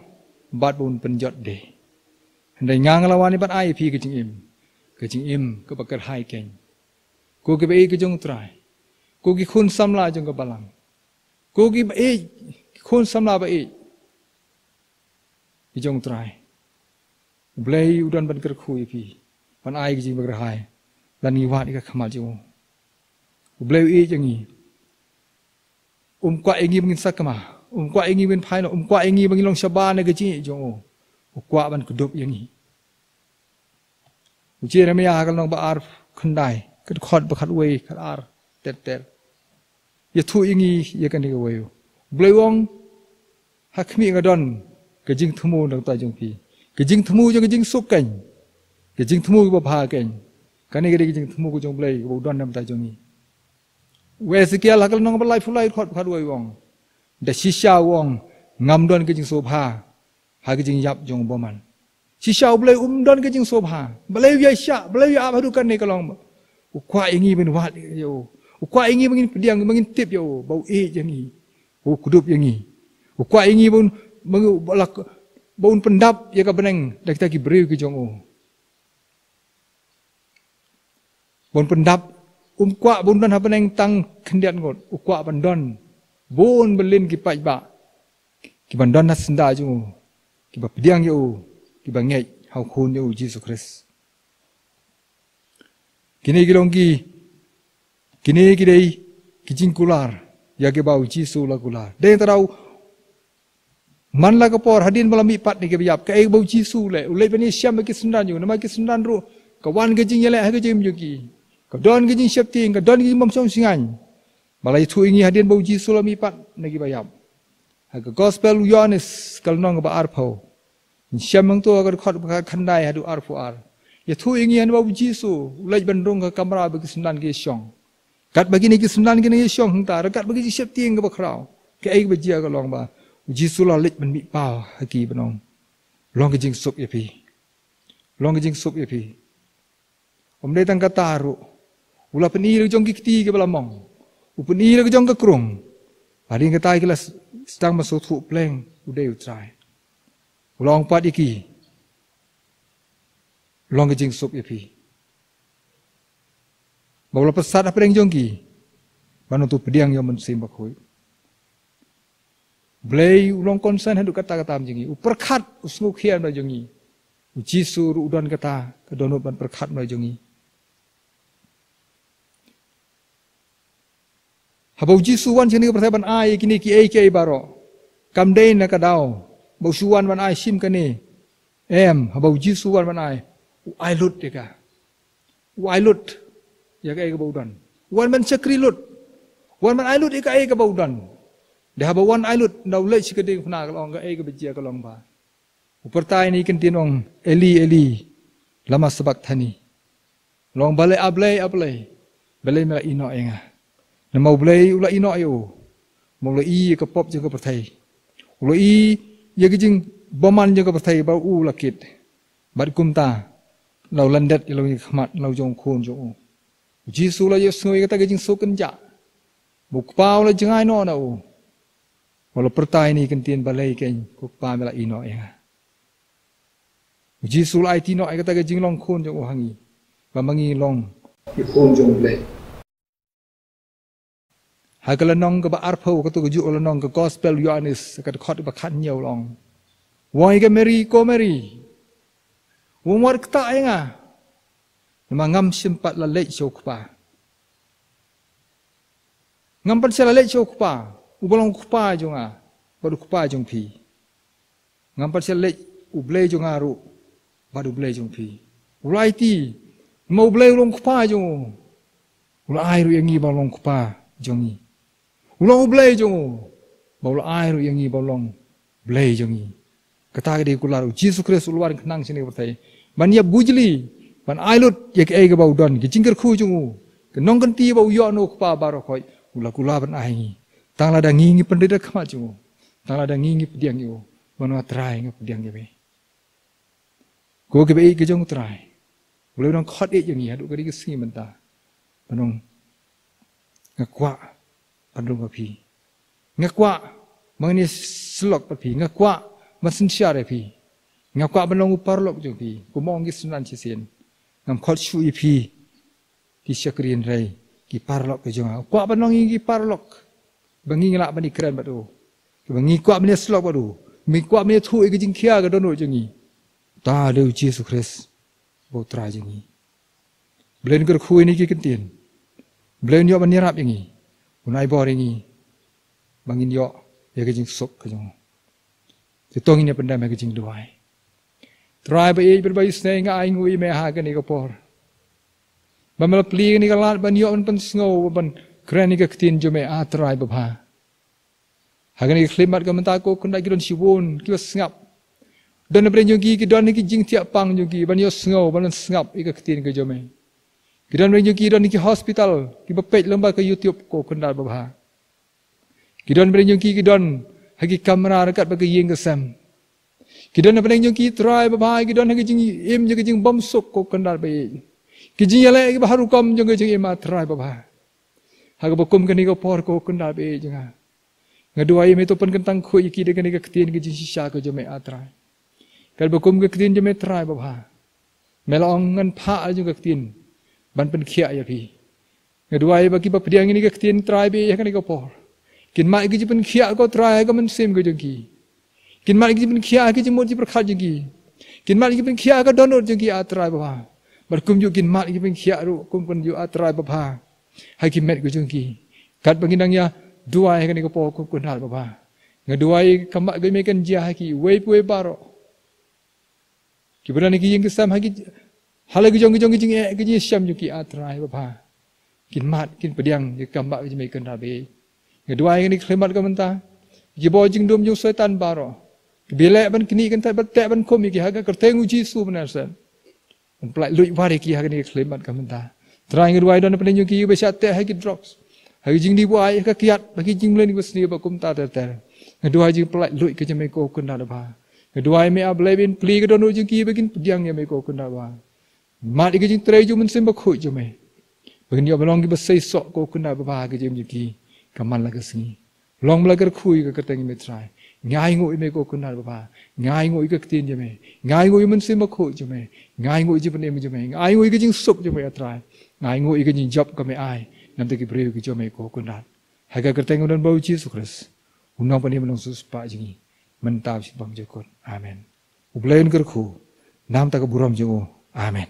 bad ba un pynjot de. Hynrei nga, nga la wan ban ai ïa phi ka jingim, ka jingim kaba kyrhai keiñ. Ko kiba ïeit ki jong U Trai, ko ki khun samla jong ka balang, ko kiba ïeit, ki khun samla ba ïeit ki jong U Trai, U Blei u don ban kyrkhu ïa phi, ban ai ka jingkyrhai lada ngi wad ïa ka khmat jong u. U Blei u ïeit ïa ngi. Um kwah ïa ngi ba ngin sakma, um kwah ïa ngi ba ngin phai noh, um kwah ïa ngi ba ngin long shabar na ka jingïeit jong u. U kwah ban kdup ïa ngi. U Jeremaïah ha ka lynnong ba arphew khyndai, ka dkhot ba khatwei, khatar, ter ter, ïathuh ïa ngi ïa kane kawei. U Blei u ong, ha khmih nga don ka jingthmu na ka bynta jong phi, ka jingthmu jong ka jingsuk keiñ, ka jingthmu kaba bha keiñ. Kane ka dei ka jingthmu ka jong U Blei kaba u don na ka bynta jong ngi. U Esekiel ha ka lynnong ba laiphew lai, dkhot ba khatwei, u ong, da shisha u ong, ngam don ka jingsngewbha ha ka jingïap jong u bymman. Shisha U Blei um don ka jingsngewbha. Balei u ïaishah, balei u ïa ap haduh katne ka long ba u kwah ïa ngi ban wad ïa u. U kwah ïa ngi ba ngin pdiang, ba ngin tip ïa u, ba u ïeit ïa ngi, ba u kdup ïa ngi. U kwah ïa ngi ba un, ba ngi, ba la, ba un pyndap ïa ka bneng da kita ki briew ki jong u. Ba un pyndap, um kwah ba un don ha bneng tang khyndiat ngut, u kwah ban don bun byllien ki paidbah kiban don ha syndah jong u, kiba pdiang ïa u, kiba ngeit ha u Khun jong u Jisu Khrist. Kine ki long ki, kine ki dei ki jingkular ïa kiba u Jisu u la kular. Dei tang u Man la ka por hadien ba la mihpat na kiba ïap, kaei kaba u Jisu u leh? U leit ban ïashem bad ki synran jong u, namar ki synran ruh ka wan ka jingïaleh ha ka jingim jong ki. Ka don ka jingsheptieng, ka don ka jingbymshong shngaiñ. Ba la ïathuh ïa ngi hadien ba u Jisu u la mihpat na kiba ïap. Ha ka Gospel u Ïoannis ka lynnong kaba arphew, ngi shem hangto ha ka dkhot ba khatkhyndai haduh arphew ar, ïathuh ïa ngi hangne ba u Jisu u leit ban rung ha ka kamra ba ki synran ki ïashong. Katba kine ki synran ki nang ïashong hangta, ryngkat bad ka jingsheptieng kaba khraw, kaei kaba jia ka long ba u Jisu u la leit ban mihpaw ha ki ban ong, long ka jingsuk ïa phi. Long ka jingsuk ïa phi. Ym dei tang kata ruh, u la pyni la ka jong ki kti kiba la mong, u pyni la ka jong ka krung. Hadien kata ki la s-, sdang ban sngewthuh pleng u dei u Trai. U la ong pat ïa ki, long ka jingsuk ïa phi. Ba u la pyrsad hapdeng jong ki ban uto u pdiang ïa u Mynsiem Bakhuid. U Blei u long concern haduh katta katta jong ngi, u pyrkhat, u sngewkhia na jong ngi. U Jisu ruh u don kata ka dohnud ban pyrkhat na jong ngi. Haba u Jisu u wan sha kane ka pyrthei ban ai ïa kine kiei kiei baroh, kam dei na ka daw ba u shu wan ban ai shim kane. Em, haba u Jisu u wan ban ai, u ai lut ïa ka. U ai lut ïa kaei kaba u don. U wan ban shakri lut. U wan ban ai lut ïa kaei kaba u don. Da haba u wan ai lut, da u leit sha ka diengphna, ka long, kaei kaba jia ka long ba u pyrta ïa kine ki kyntien, ong, Eli, Eli, Lama Sabakthani. Long balei, A Blei, A Blei, balei me la ïehnoh ïa nga? Namar U Blei u la ïehnoh ïa u. Namar u la ïohi ïa ka pop jong ka pyrthei. U la ïohi ïa ka jingbymman jong ka pyrthei ba u la kit. Bad kumta la u lyndet ïa la u ïa ka khmat la u jong u Khun jong u. U Jisu u la ïohsngew ïa kata ka jingsuk kynjah. Ba u Kpa u la jngai noh na u. Ba u la pyrta ïa kane ka ktien, balei keiñ ko Kpa me la ïehnoh ïa nga? U Jisu u la aiti noh ïa kata ka jinglong khun jong u ha ngi, ba ma ngi long ki khun jong U Blei. Ha ka lynnong kaba arphew, kato ka juh lynnong ka Gospel Ïoannis, ka dkhot ba khathynñiew, long: Ong ïa ka Mari, ko Mari, um wat ktah ïa nga, namar ngam shym pat la leit sha u Kpa. Ngam pat shym la leit sha u Kpa, uba long u Kpa jong nga bad u Kpa jong phi. Ngam pat shym la leit U Blei jong nga ruh bad U Blei jong phi. U la aiti, namar U Blei u long u Kpa jong u, u la ai ruh ïa ngi ba long u Kpa jong ngi. U long U Blei jong u, ba u la ai ruh ïa ngi ba long Blei jong ngi. Kata ka dei ka kular. U Jisu Khrist u la wan khnang sha kane ka pyrthei ban ïa bujli, ban ai lut ïa kaei kaba u don, ka jingkyrkhu jong u, ka nongkynti ba u ïoh na u Kpa baroh khoit, u la kular ban ai ngi. Tang lada ngi ngi pynrit ha khmat jong u, tang lada ngi ngi pdiang ïa u, ban ong, Trai, nga pdiang ïa me. Ko kiba ïeit ka jong U Trai, U Blei u nang khot ïeit ïa ngi haduh kane ka sngi mynta, ban ong, nga kwah ban rung bad phi. Nga kwah ban ngin ïa syllok bad phi. Nga kwah ban synshar ïa phi. Nga kwah ban long u paralok jong phi. Kumba ong ki synran shisien, ngam khot shuh ïa phi ki shakri, hynrei ki paralok ka jong nga. Kwah ban long ïa ki paralok ba ngi ngi lah ban ïakren bad u, ba ngi kwah ban ïa syllok bad u, ngi kwah ban ïathuh ïa ka jingkhia ka dohnud jong ngi. Uta dei U Jisu Khrist, uba U Trai jong ngi. Blei un kyrkhu ïa ngi ki ktien. Blei un ïoh ban ïarap ïa ngi. Un ai bor ïa ngi ba ngin ïoh ïa ka jingsuk ka jong u. Te to ngin ïa pyndem ha ka jingduwai. Trai ba ïeit bad ba isynei, nga ainguh ïa me ha kane ka por ba me la plie kane ka lad ban ïoh ban pynsngew, ban kren ïa ka ktien jong me, A Trai babha. Ha kane ka khyllipmat ka mynta, ko Kynrad, ki don shibun kiba sngap. Don na pdeng jong ki, ki don ha ki jingthiah pang jong ki ban ïohsngew, ban sngap ïa ka ktien ka jong me. Ki don na pdeng jong ki, don ha ki hospital kiba peit lyngba ka YouTube, ko Kynrad babha. Ki don na pdeng jong ki, ki don ha ki kamra ryngkat bad ka ïing ka sem. Ki don na pdeng jong ki, Trai babha, ki don ha ka jingim jong ka jingbymsuk, ko Kynrad ba ïeit. Ki jingïaleh kiba har rukom jong ka jingim, A Trai babha. Ha kaba kum kane ka por, ko Kynrad ba ïeit jong nga, nga duwai ïa me to pynkyntang khuid ïa ki da kane ka ktien ka jingshisha ka jong me, A Trai. Katba kum ka ktien jong me, Trai babha, me la ong ngan phah la jong ka ktien ban pynkhiah ïa phi. Nga duwai ba kiba pdiang ïa kane ka ktien, Trai ba ïeit, ha kane ka por, kin mad ïa ka jingpynkhiah, ko Trai, ha ka mynsiem ka jong ki. Kin mad ïa ka jingpynkhiah ha ka jingmut jingpyrkhat jong ki. Kin mad ïa ka jingpynkhiah ha ka dohnud jong ki, A Trai babha. Bad kumjuh kin mad ïa ka jingpynkhiah ruh, kum kumjuh, A Trai babha, ha ki met ka jong ki. Katba ngin nang ïa duwai ha kane ka por, ko Kynrad babha, nga duwai ka kam ba me kan jia ha kiwei pa kiwei baroh kiba don ha ki ïing ki sem, ha ki, ha la ki jong ki jong ki jingeh, ki jingïashem jong ki, A Trai babha. Kin mad, kin pdiang ïa ka kam ba ka jong me, Kynrad ba ïeit. Nga duwai ha kane ka khyllipmat ka mynta, ki bor jingdum jong u Soitan baroh, kiba leh ban knieh kyntait, ban teh ban khum ïa ki, ha ka kyrteng U Jisu Nasaret, ban pyllait luid wat ïa ki ha kane ka khyllipmat ka mynta. Trai, nga duwai, don na pdeng jong ki ba shah teh ha ki drugs, ha ki jingdih buaid, ha ka kiad, ha ki jingmlien kiba sniew, ba kumta ter ter. Nga duwai jingpyllait luid ka jong me, ko Kynrad babha. Nga duwai me, A Blei, ban plie ka dohnud jong ki ba kin pdiang ïa me, ko Kynrad babha. Mad ïa ka jingtrei jong u Mynsiem Bakhuid jong me, ba kin ïoh ban long kiba seisoh, ko Kynrad babha, ha ka jingim jong ki ka man la ka sngi. Long ba la kyrkhu ïa ka kyrteng jong me, Trai. Nga ainguh ïa me, ko Kynrad babha. Nga ainguh ïa ka ktien jong me. Nga ainguh ïa u Mynsiem Bakhuid jong me. Nga ainguh ïa ka jingpynim jong me. Nga ainguh ïa ka jingsuk jong me, A Trai. Nga ainguh ïa ka jingjop ka me ai na ka bynta ki briew ki jong me, ko Kynrad. Ha ka kyrteng U Nongpynim U Jisu Khrist, U Nongpynim U Nongsiewspah jong ngi, mynta bad shaphang jingkut. Amen. U Blei un kyrkhu na ka bynta ka burom jong u. Amen.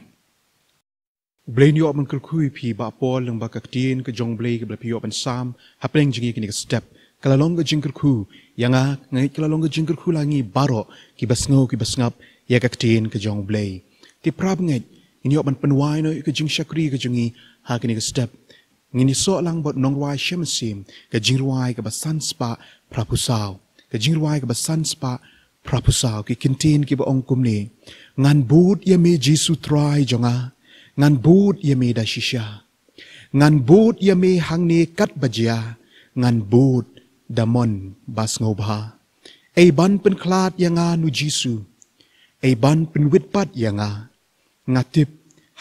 U Blei un ïoh ban kyrkhu ïa phi, Bah Paul, lyngba ka ktien ka jong U Blei kaba la phi ïoh ban sam hapdeng jong ngi ha kane ka step. Ka la long ka jingkyrkhu ïa nga, nga ngeit ka la long ka jingkyrkhu la ngi baroh kiba sngew kiba sngap ïa ka ktien ka jong U Blei. Te para bangeit, ngin ïoh ban pynwai noh ïa ka jingshakri ka jong ngi ha kane ka step. Ngin ïasoh lang bad u nongrwai shem mynsiem, ka jingrwai kaba san spah phra phew saw. Ka jingrwai kaba san spah Phra phew saw, ki kyntien kiba ong kumne: Ngan bud ïa me Jisu Trai jong nga, ngan bud ïa me da shisha. Ngan bud ïa me hangne katba jia, ngan bud da mon ba sngewbha. Ei ban pynkhlad ïa nga nu Jisu, ei ban pynwit pat ïa nga. Nga tip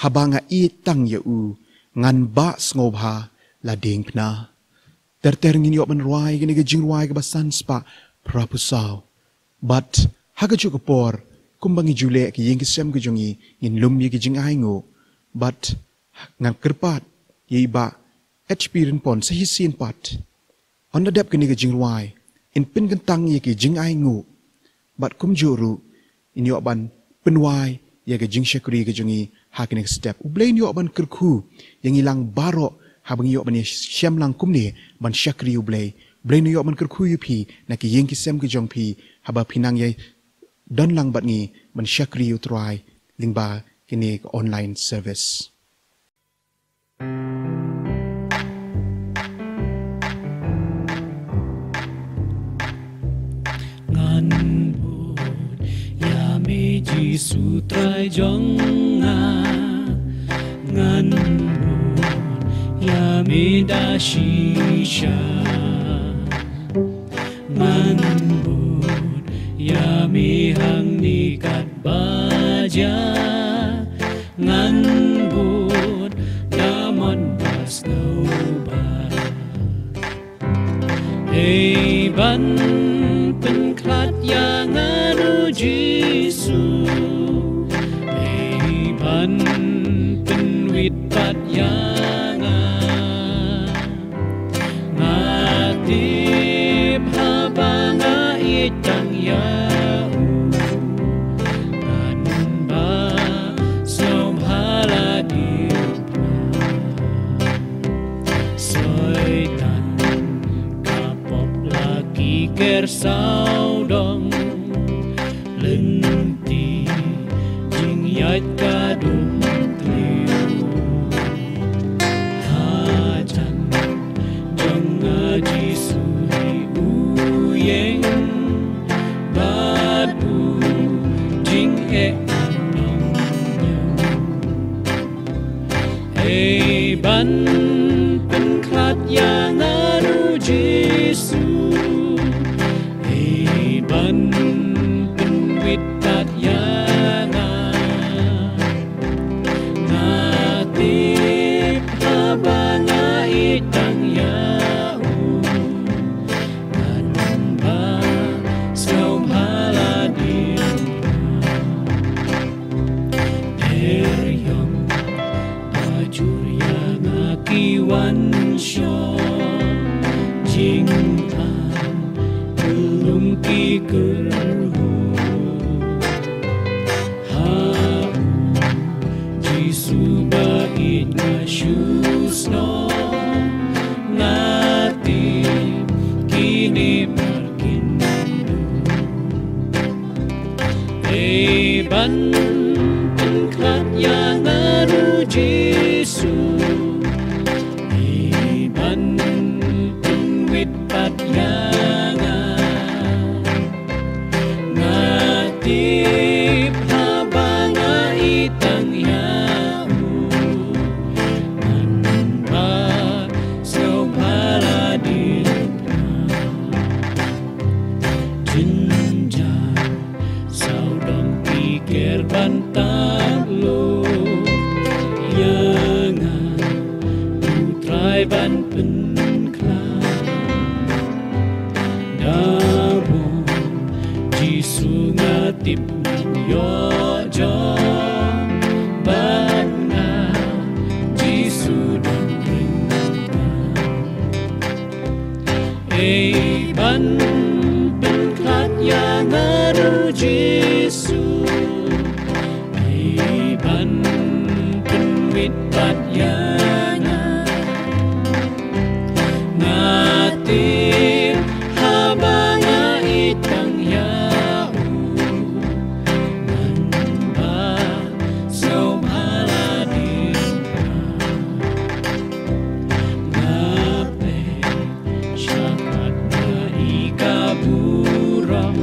haba nga ïeit tang ïa u, ngan bah sngewbha la diengphna. Ter ter ngin ïoh ban rwai kane ka jingrwai kaba san spah phra phew saw. Bad ha kajuh ka por, kumba ngi ju leh ha ki ïing ki sem ki jong ngi, ngin lum ïa ki jingainguh. Bad ngan kyrpad ïa i Bah H P Rynpon sa shisien pat, ynda dep kane ka jingrwai, in pynkyntang ïa ki jingainguh. Bad kumjuh ruh, in ïoh ban pynwai ïa ka jingshakri ka jong ngi ha kane ka step. U Blei un ïoh ban kyrkhu ïa ngi lang baroh haba ngi ïoh ban ïashem lang kumne ban shakri U Blei. U Blei un ïoh ban kyrkhu ïa phi na ki ïing ki sem ki jong phi, haba phi nang ïa don lang bad ngi ban shakri ïa U Trai lyngba kane ka online service. Ngan bud ïa me Jisu Trai jong nga. Ngan bud ïa me da shisha. Ngan bud ïa me hangne katba jia. Ngan bud da mon ba sngewbha. Ei ban pynkhlad ïa nga nu Jisu. Ei ban pynwit pat ïa nga. Nga tip haba nga ïeit tang ïa u, ngan bah sngewbha la diengphna. Soitan ka pop la ki ker sawdong, lynti jingïaid ka dum thliew. Hajan jong nga Jisu hi u ïeng, bad u jingeh nongñiaw. Ei ban pynkhlad ïa nga nu Jisu. Ei ban pynwit pat ïa nga. Nga tip haba nga ïeit tang ïa u, ngan bah sngewbha la diengphna. Eriong ba jur ïa nga ki wan shong, jingpang lum ki kyrhuh. Ha u Jisu ba ïeit nga shu shnong, nga tip kine mar kin duh. Ei ban pynkhlad ïa nga nu Jisu. Ei ban pynwit pat ïa nga. Nga tip haba nga ïeit tang ïa u, ngan bah sngewbha la diengphna. Jynjar sawdong ki ker ban tap lum ïa nga, U Trai ban pynkhlad. Da bun Jisu nga tip ngan ïoh jop, bad nga Jisu don ryngkat. Ei ban pynkhlad ïa nga nu Jisu. Ei ban pynwit pat ïa nga. Nga tip haba nga ïeit tang ïa u, ngan bah sngewbha la diengphna. Nga peit shakhmat nga i ka burom,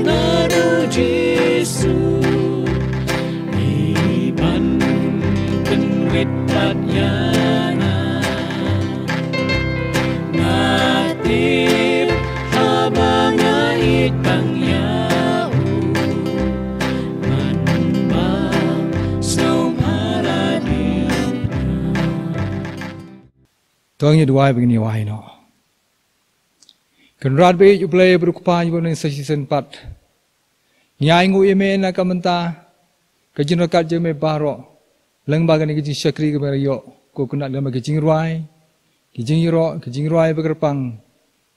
Nga ruh Jisu, i ban pynrit pat ïa nga. Nga tip haba nga ïeit tang ïa u, ngan bam sngewbha la dien. To ngin ïa duwai ba ngin ïa wai noh. Kynrad ba ïeit, U Blei ba dei U Kpa jong ngi ba ha shisien pat. Ngi ainguh ïa me na ka bynta ka jingryngkat jong me baroh. Lyngba kane ka jingshakri kaba me la ïoh, ko Kynrad, lyngba ka jingrwai, ka jingïaroh, ka jingrwai ba kyrpang.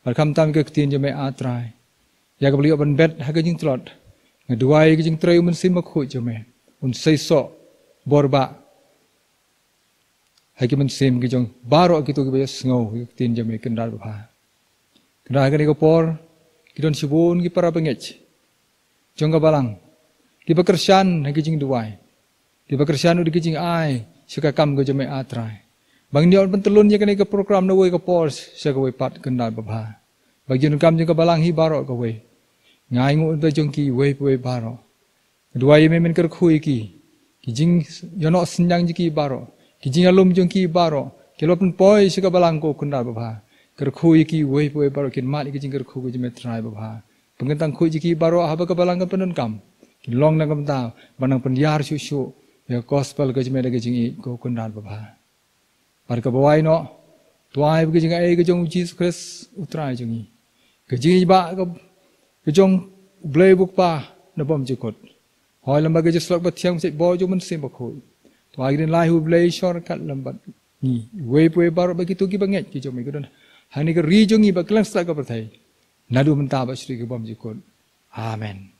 Bad khamtam ka ktien jong me, A Trai, ïa kaba la ïoh ban bet ha ka jingtlot. Nga duwai ka jingtrei U Mynsiem Bakhuid jong me un seisoh bor bah ha ki mynsiem ki jong baroh kito kiba ïohsngew ïa ka ktien jong me, Kynrad babha. Kynrad, ha kane ka por ki don shibun ki para bangeit jong ka balang kiba kyrshan ha ki jingduwai, kiba kyrshan ruh da ki jingai sha ka kam ka jong me, A Trai. Ba ngin ïoh ban pyntylun ïa kane ka program na kawei ka por sha kawei pat, Kynrad babha. Ba ki jingdonkam jong ka balang hi baroh kawei, nga ainguh na ka bynta jong kiwei pa wei baroh. Nga duwai ïa me men kyrkhu ïa ki, ki jingïoh synñiang jong ki baroh, ki jingïalum jong ki baroh kiba la pynpoi sha ka balang, ko Kynrad babha. Kyrkhu ïa kiwei pa wei baroh, kin mad ïa ki jingkyrkhu ka jong me, Trai babha. Pynkynthang khuid ïa ki baroh haba ka balang kan pyndonkam, kin long na ka bynta ban nang pynïar shuh shuh ïa ka gospel ka jong me da ka jingïeit, ko Kynrad babha. Bad kaba wai noh, to ai ba ka jingaiei ka jong U Jisu Khrist U Trai jong ngi, ka jingïeit ba ka, ka jong U Blei U Kpa na bymjukut, hoi lyngba ka jingslot bathiang ba shait bor jong U Mynsiem Bakhuid, to ai ka jingdon ïa U Blei shorkatlang bad ngi, uwei pa uwei baroh, bad kito ki bangeit ki jong me kiba don hangne ha ka ri jong ngi bad kylleng satlak ka pyrthei, naduh mynta bad sha ka bymjukut. Amen.